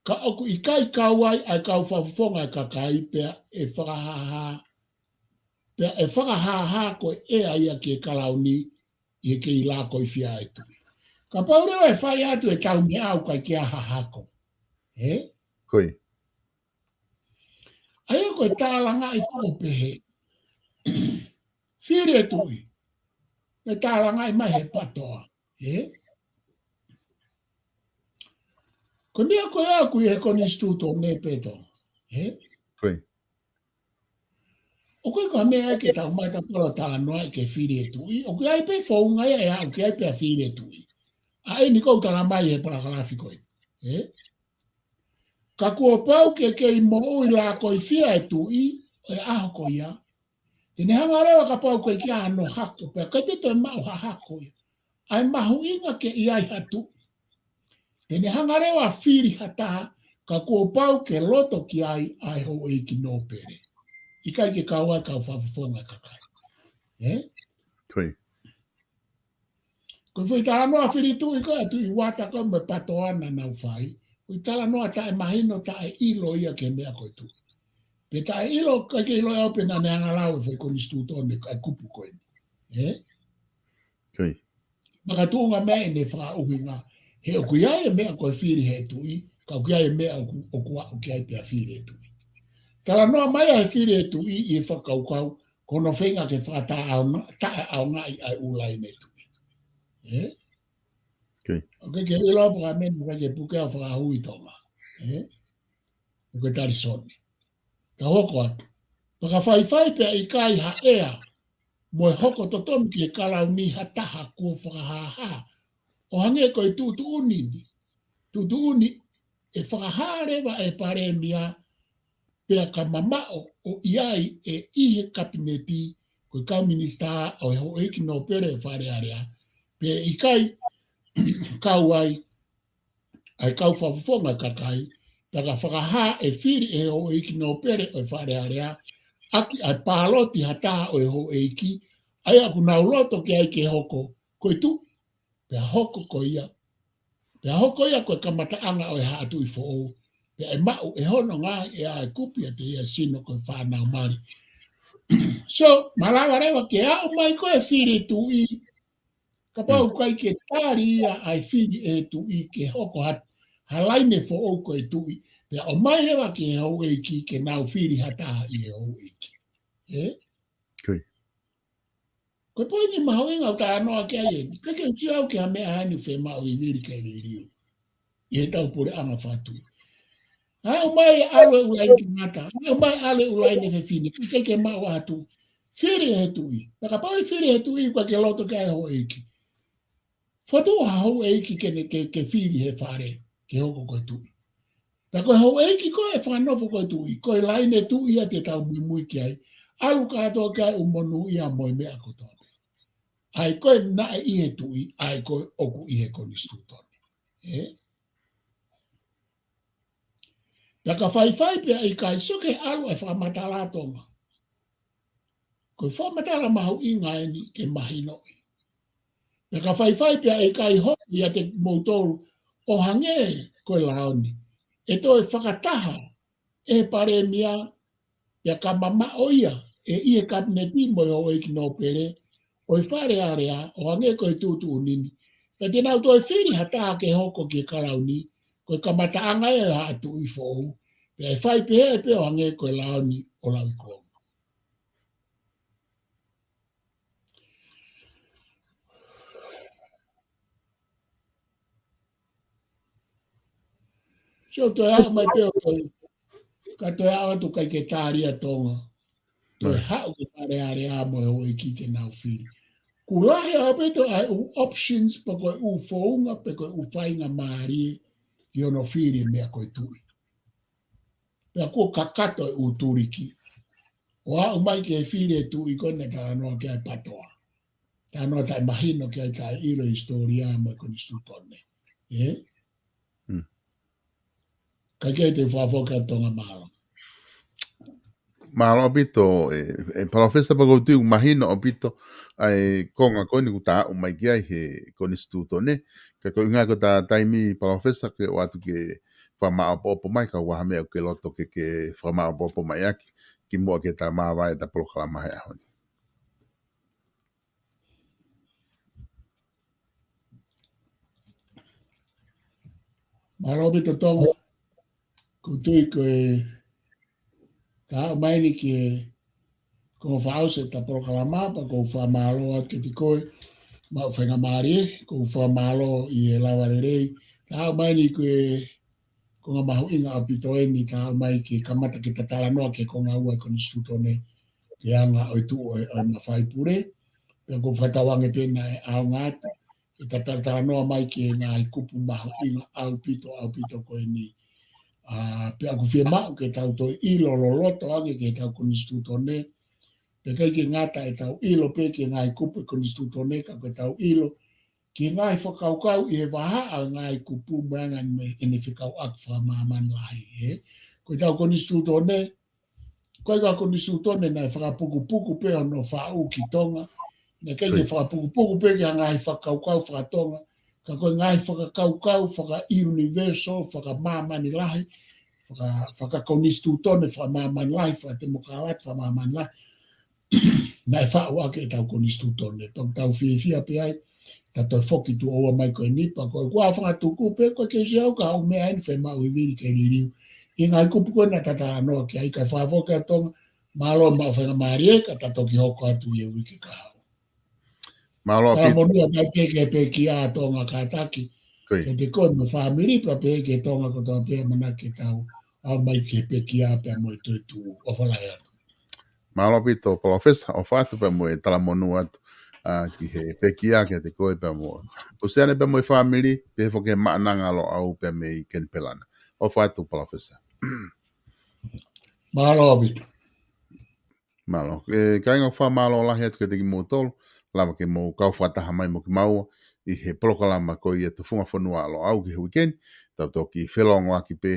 Ka ʻoku ʻikai kau ai ʻa e kau fakafofonga e kakai pea ʻe fakahāhā, pea ʻe fakahāhā ko e ʻea ia ki he kalauni ʻi he kei lākoifia ʻa e tuʻi. Kapau leva ʻe fai atu e tau meʻa ʻoku ʻikai ke ʻi ai ha hako. Ē? Ko ia. ʻA ia ko e tālangaʻi foʻou pehē. Fili e tuʻi. Ko e tālangaʻi mai he patoa. Ē? Ko e meʻa ko ē ʻoku ʻi he konisitūtone pē Tonga. Ē? Ko ia. ʻOku ʻikai ko ha meʻa ia ke tau mai ta polo talanoa ʻi he fili e tuʻi. ʻOku ʻi ai pē founga ia ʻe aʻu ki ai pea fili e tuʻi. ʻA eni ʻoku tala mai he palakalafi ko ē. Ē? Ka kuo pau ke kei moʻui lākoifia e tuʻi, ʻo e ʻaho ko ia. Te ne hanga leva kapau ʻoku ʻikai ke ʻi ai hano hako, pea ʻikai pē toe maʻu ha hako ia. ʻA e mahuʻinga ke ʻi ai ha tuʻi. Te ne hanga leva ʻo fili ha taha, ka kuo pau ke loto ki ai ʻa e houʻeiki nōpele. ʻIkai ke kau ai kau fakafofonga e kakai. Ē? Ko ia. Ko e foʻi talanoa fili tuʻi ko ē ʻa Tuʻi Uata ko ē mo e patoa naʻa nau fai. Ko e talanoa taʻemahino, taʻeʻilo ia ki he meʻa ko e tuʻi. Pe taʻeʻilo, ʻikai ke ʻilo ʻe au pe naʻa ne hanga lau e foʻi konisitūtone ʻa e kupu ko eni. Ē? Ko ia. Makatuʻunga meʻa ʻene fakaʻuhinga. He ʻoku ʻi ai e meʻa ko e fili he tuʻi, ka ʻoku ʻi ai e meʻa ʻoku, ʻoku aʻu ki ai pea fili e tuʻi. Talanoa mai ʻa e fili e tuʻi ʻi he fakakaukau, ko hono feinga ke fakataʻeʻaonga-, taʻeʻaongaʻi ʻa e ʻū laine tuʻi. Ē? Ko ia. ʻOku ʻikai ke ʻilo pe ko e meʻa ʻoku ʻikai ke puke ʻa e fakahū ʻi Tonga. Ē? ʻOku ʻikai tali soni. Ka hoko atu. Pea ka faifai pea ʻikai ha ʻea mo e hoko totonu ki he kalauni ha taha kuo fakahāhā. ʻO hangē ko e tuʻutuʻuni ni. Tuʻutuʻuni ʻe fakahā leva ʻe he palēmia pea ka mamaʻo ʻo ʻi ai ʻe ʻi he kapineti ko e kau minisitā ʻo e houʻeiki nōpele ʻo e Fale Alea, pe ʻikai kau ai ʻa e kau fakafofonga kakai, pea ka fakahā ʻe fili ʻe he houʻeiki nōpele ʻo e Fale Alea ʻaki ʻa e pāloti ha taha ʻo e houʻeiki, ʻa ia ʻoku nau loto ki ai ke hoko ko e tuʻi, pea hoko ko ia. Pea hoko ia ko e kamataʻanga ʻo e haʻa tuʻi foʻou, pea ʻe maʻu ʻe hono ngaahi ʻea ʻa e kupu ʻiate ia sino ko e fānau mali. So, malava leva ke aʻu mai ko e fili tuʻi, kapau ʻoku ʻikai ke tali ia ʻa e fili ʻe he tuʻi ke hoko ha, ha laine foʻou ko e tuʻi, pea ʻomai leva ki he houʻeiki ke nau fili ha taha ʻi he houʻeiki. Ē? Ko e poini mahuʻinga ʻoku talanoa ki ai eni. ʻIkai ke u sio au ki ha meʻa ʻe niʻihi fiemaʻu ʻi vili ke liliu ʻi heʻetau puleʻanga fakatuʻi. Aʻu mai ʻalu e ʻū laine tangata, aʻu mai ʻalu e ʻū laine fefine, ʻikai ke maʻu atu. Fili ʻe he tuʻi. Pea kapau ʻe fili ʻe he tuʻi, ʻoku ʻikai ke loto ki ai e houʻeiki. Fotu ha houʻeiki ke ne, ke, ke fili he fale, ke hoko ko e tuʻi. Pea ko e houʻeiki ko ē ʻe fakanofo ko e tuʻi, ko e laine tuʻi ia te tau muimui ki ai. ʻAlu kātoa ki ai ʻū monūʻia mo e meʻa kotoa pē. ʻA ia ko e naʻe ʻi he tuʻi, ʻa ia ko e ʻoku ʻi he konisitūtone. Ē? Pea ka faifai pea ʻikai, sio ki he ʻalu e fakamatala Tonga. Ko e fakamatala mahuʻinga eni ke mahinoʻi. Pea ka faifai pea ʻikai hoko ʻiate kimoutolu ʻo hangē ko e lao ni, ʻe toe fakataha ʻe he palēmia, pea ka mamaʻo ia ʻe ʻi he kapineti mo e houʻeiki nōpele ʻo e Fale Alea ʻo hangē ko e tuʻutuʻuni ni. Pea te nau toe fili ha taha ke hoko ki he kalauni, ko e kamataʻanga ia ʻo e haʻa tuʻi foʻou, pea ʻe fai pehē pē ʻo hangē ko e lao ni ʻo Lauikuonga. So toe aʻu mai pē ʻo toe, ka toe aʻu atu ʻikai ke tali ʻa Tonga. Toe haʻu ki he Fale Alea mo e houʻeiki ke nau fili. Kuo lahi ʻaupito ʻa e ʻū options pe ko e ʻū founga pe ko e ʻū faingamālie ʻi hono fili e meʻa ko e tuʻi. Pea kuo kakato e ʻū tuliki. ʻO aʻu mai ki he fili e tuʻi ko ē naʻe talanoa ki ai ʻa Patoa. Talanoa taʻemahino ki ai, taʻeʻilo ʻi he hisitōlia mo e konisitūtone. Ē? Ka ke te fafo ka Tonga, mālō. Mālō ʻaupito, ē, ē, Palōfesa, pea ʻoku ou tui ʻoku mahino ʻaupito ʻa e konga ko eni ʻoku ta aʻu mai ki ai he konisitūtone. Ka ko e ʻuhinga ko ʻeta taimi, Palōfesa, ke ʻoatu ke fakamāʻopoʻopo mai, ka ʻoku ʻi ai ha meʻa ʻoku ke loto ke, ke fakamāʻopoʻopo mai ʻaki, kimuʻa ke ta māvae ʻeta polokalama he ʻaho ni. Mālō ʻaupito Tonga. ʻOku ou tui ko e ta aʻu mai eni ki he konga fakaʻosi ʻeta polokalama, pea ʻoku ou fakamālō atu kiate koe, maʻu faingamālie, ʻoku ou fakamālō ʻi he lava lelei. Ta aʻu mai eni ki he konga mahuʻinga ʻaupito eni, ta aʻu mai ke kamata ke ta talanoa ki he konga ua e konisitūtone, ki he anga ʻo e tuʻu ʻo e, ʻo e mafai pule. Pea ʻoku ou fakatauange pē naʻe ʻaonga atu ʻeta talatalanoa mai ki he ngaahi kupu mahuʻinga ʻaupito, ʻaupito ko eni. ʻA, pea ʻoku fiemaʻu ke tau toe ʻilo loloto ange ki heʻetau konisitūtone. Pea ʻikai ke ngata ʻetau ʻilo pē ki he ngaahi kupu e konisitūtone, ka ko ʻetau ʻilo ki he ngaahi fakakaukau ʻi he vahaʻa ʻo e ngaahi kupu mo e anga ʻene fekauʻaki fakamāmani lahi, ē. Ko ʻetau konisitūtone, ko e konisitūtone naʻe fakapukupuku pē hono faʻu ki Tonga. Naʻe ʻikai ke fakapukupuku pē ki he ngaahi fakakaukau fakatonga, ka ko e ngaahi fakakaukau faka-universal, fakamāmani lahi, faka-, fakakonisitūtone fakamāmani lahi, fakatemokalati fakamāmani lahi. Naʻe faʻu ʻaki ʻetau konisitūtone, pea ʻoku tau fiefia pē ai, ta toe foki tuʻo ua mai ko eni, pea ko e kua fakatuku pē, ʻoku ʻikai ke u sio au ki ha ʻū meʻa ʻe niʻihi fiemaʻu ʻi vili ke liliu ʻi he ngaahi kupu ko ē naʻa ta talanoa ki ai, kae fakafoki atu Tonga, mālō maʻu faingamālie, ka ta toki hoko atu ʻi he uike kahaʻu. Mālō ʻaupito. Talamonū atu ai pē ki he pekia Tonga kātaki, kiate koe mo e fāmili, pea pehē ki he Tonga kotoa pē ʻamanaki ke tau aʻu mai ki he pekia pea mo e toetuʻu. ʻOfa lahi atu. Mālō ʻaupito, Palōfesa, ʻofa atu pea mo e talamonū atu, ā, ki he pekia kiate koe pea mo Luseane pea mo e fāmili, pehē foki ki he Maʻananga Loʻau pea mei Kenipela na. ʻOfa atu, Palōfesa. Mālō ʻaupito. Mālō. Ē, kāinga, fakamālō lahi atu kiate kimoutolu lava ke mou kau fakataha mai mo kimaua ʻi he polokalama ko ia Tufunga Fonua ʻa Loʻau ki he uike ni. Tau toki felongoaki pē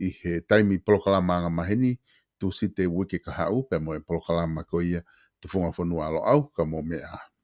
ʻi he taimi polokalama anga maheni, Tūsite uike kahaʻu, pea mo e polokalama ko ia Tufunga Fonua ʻa Loʻau, ka mou meʻa.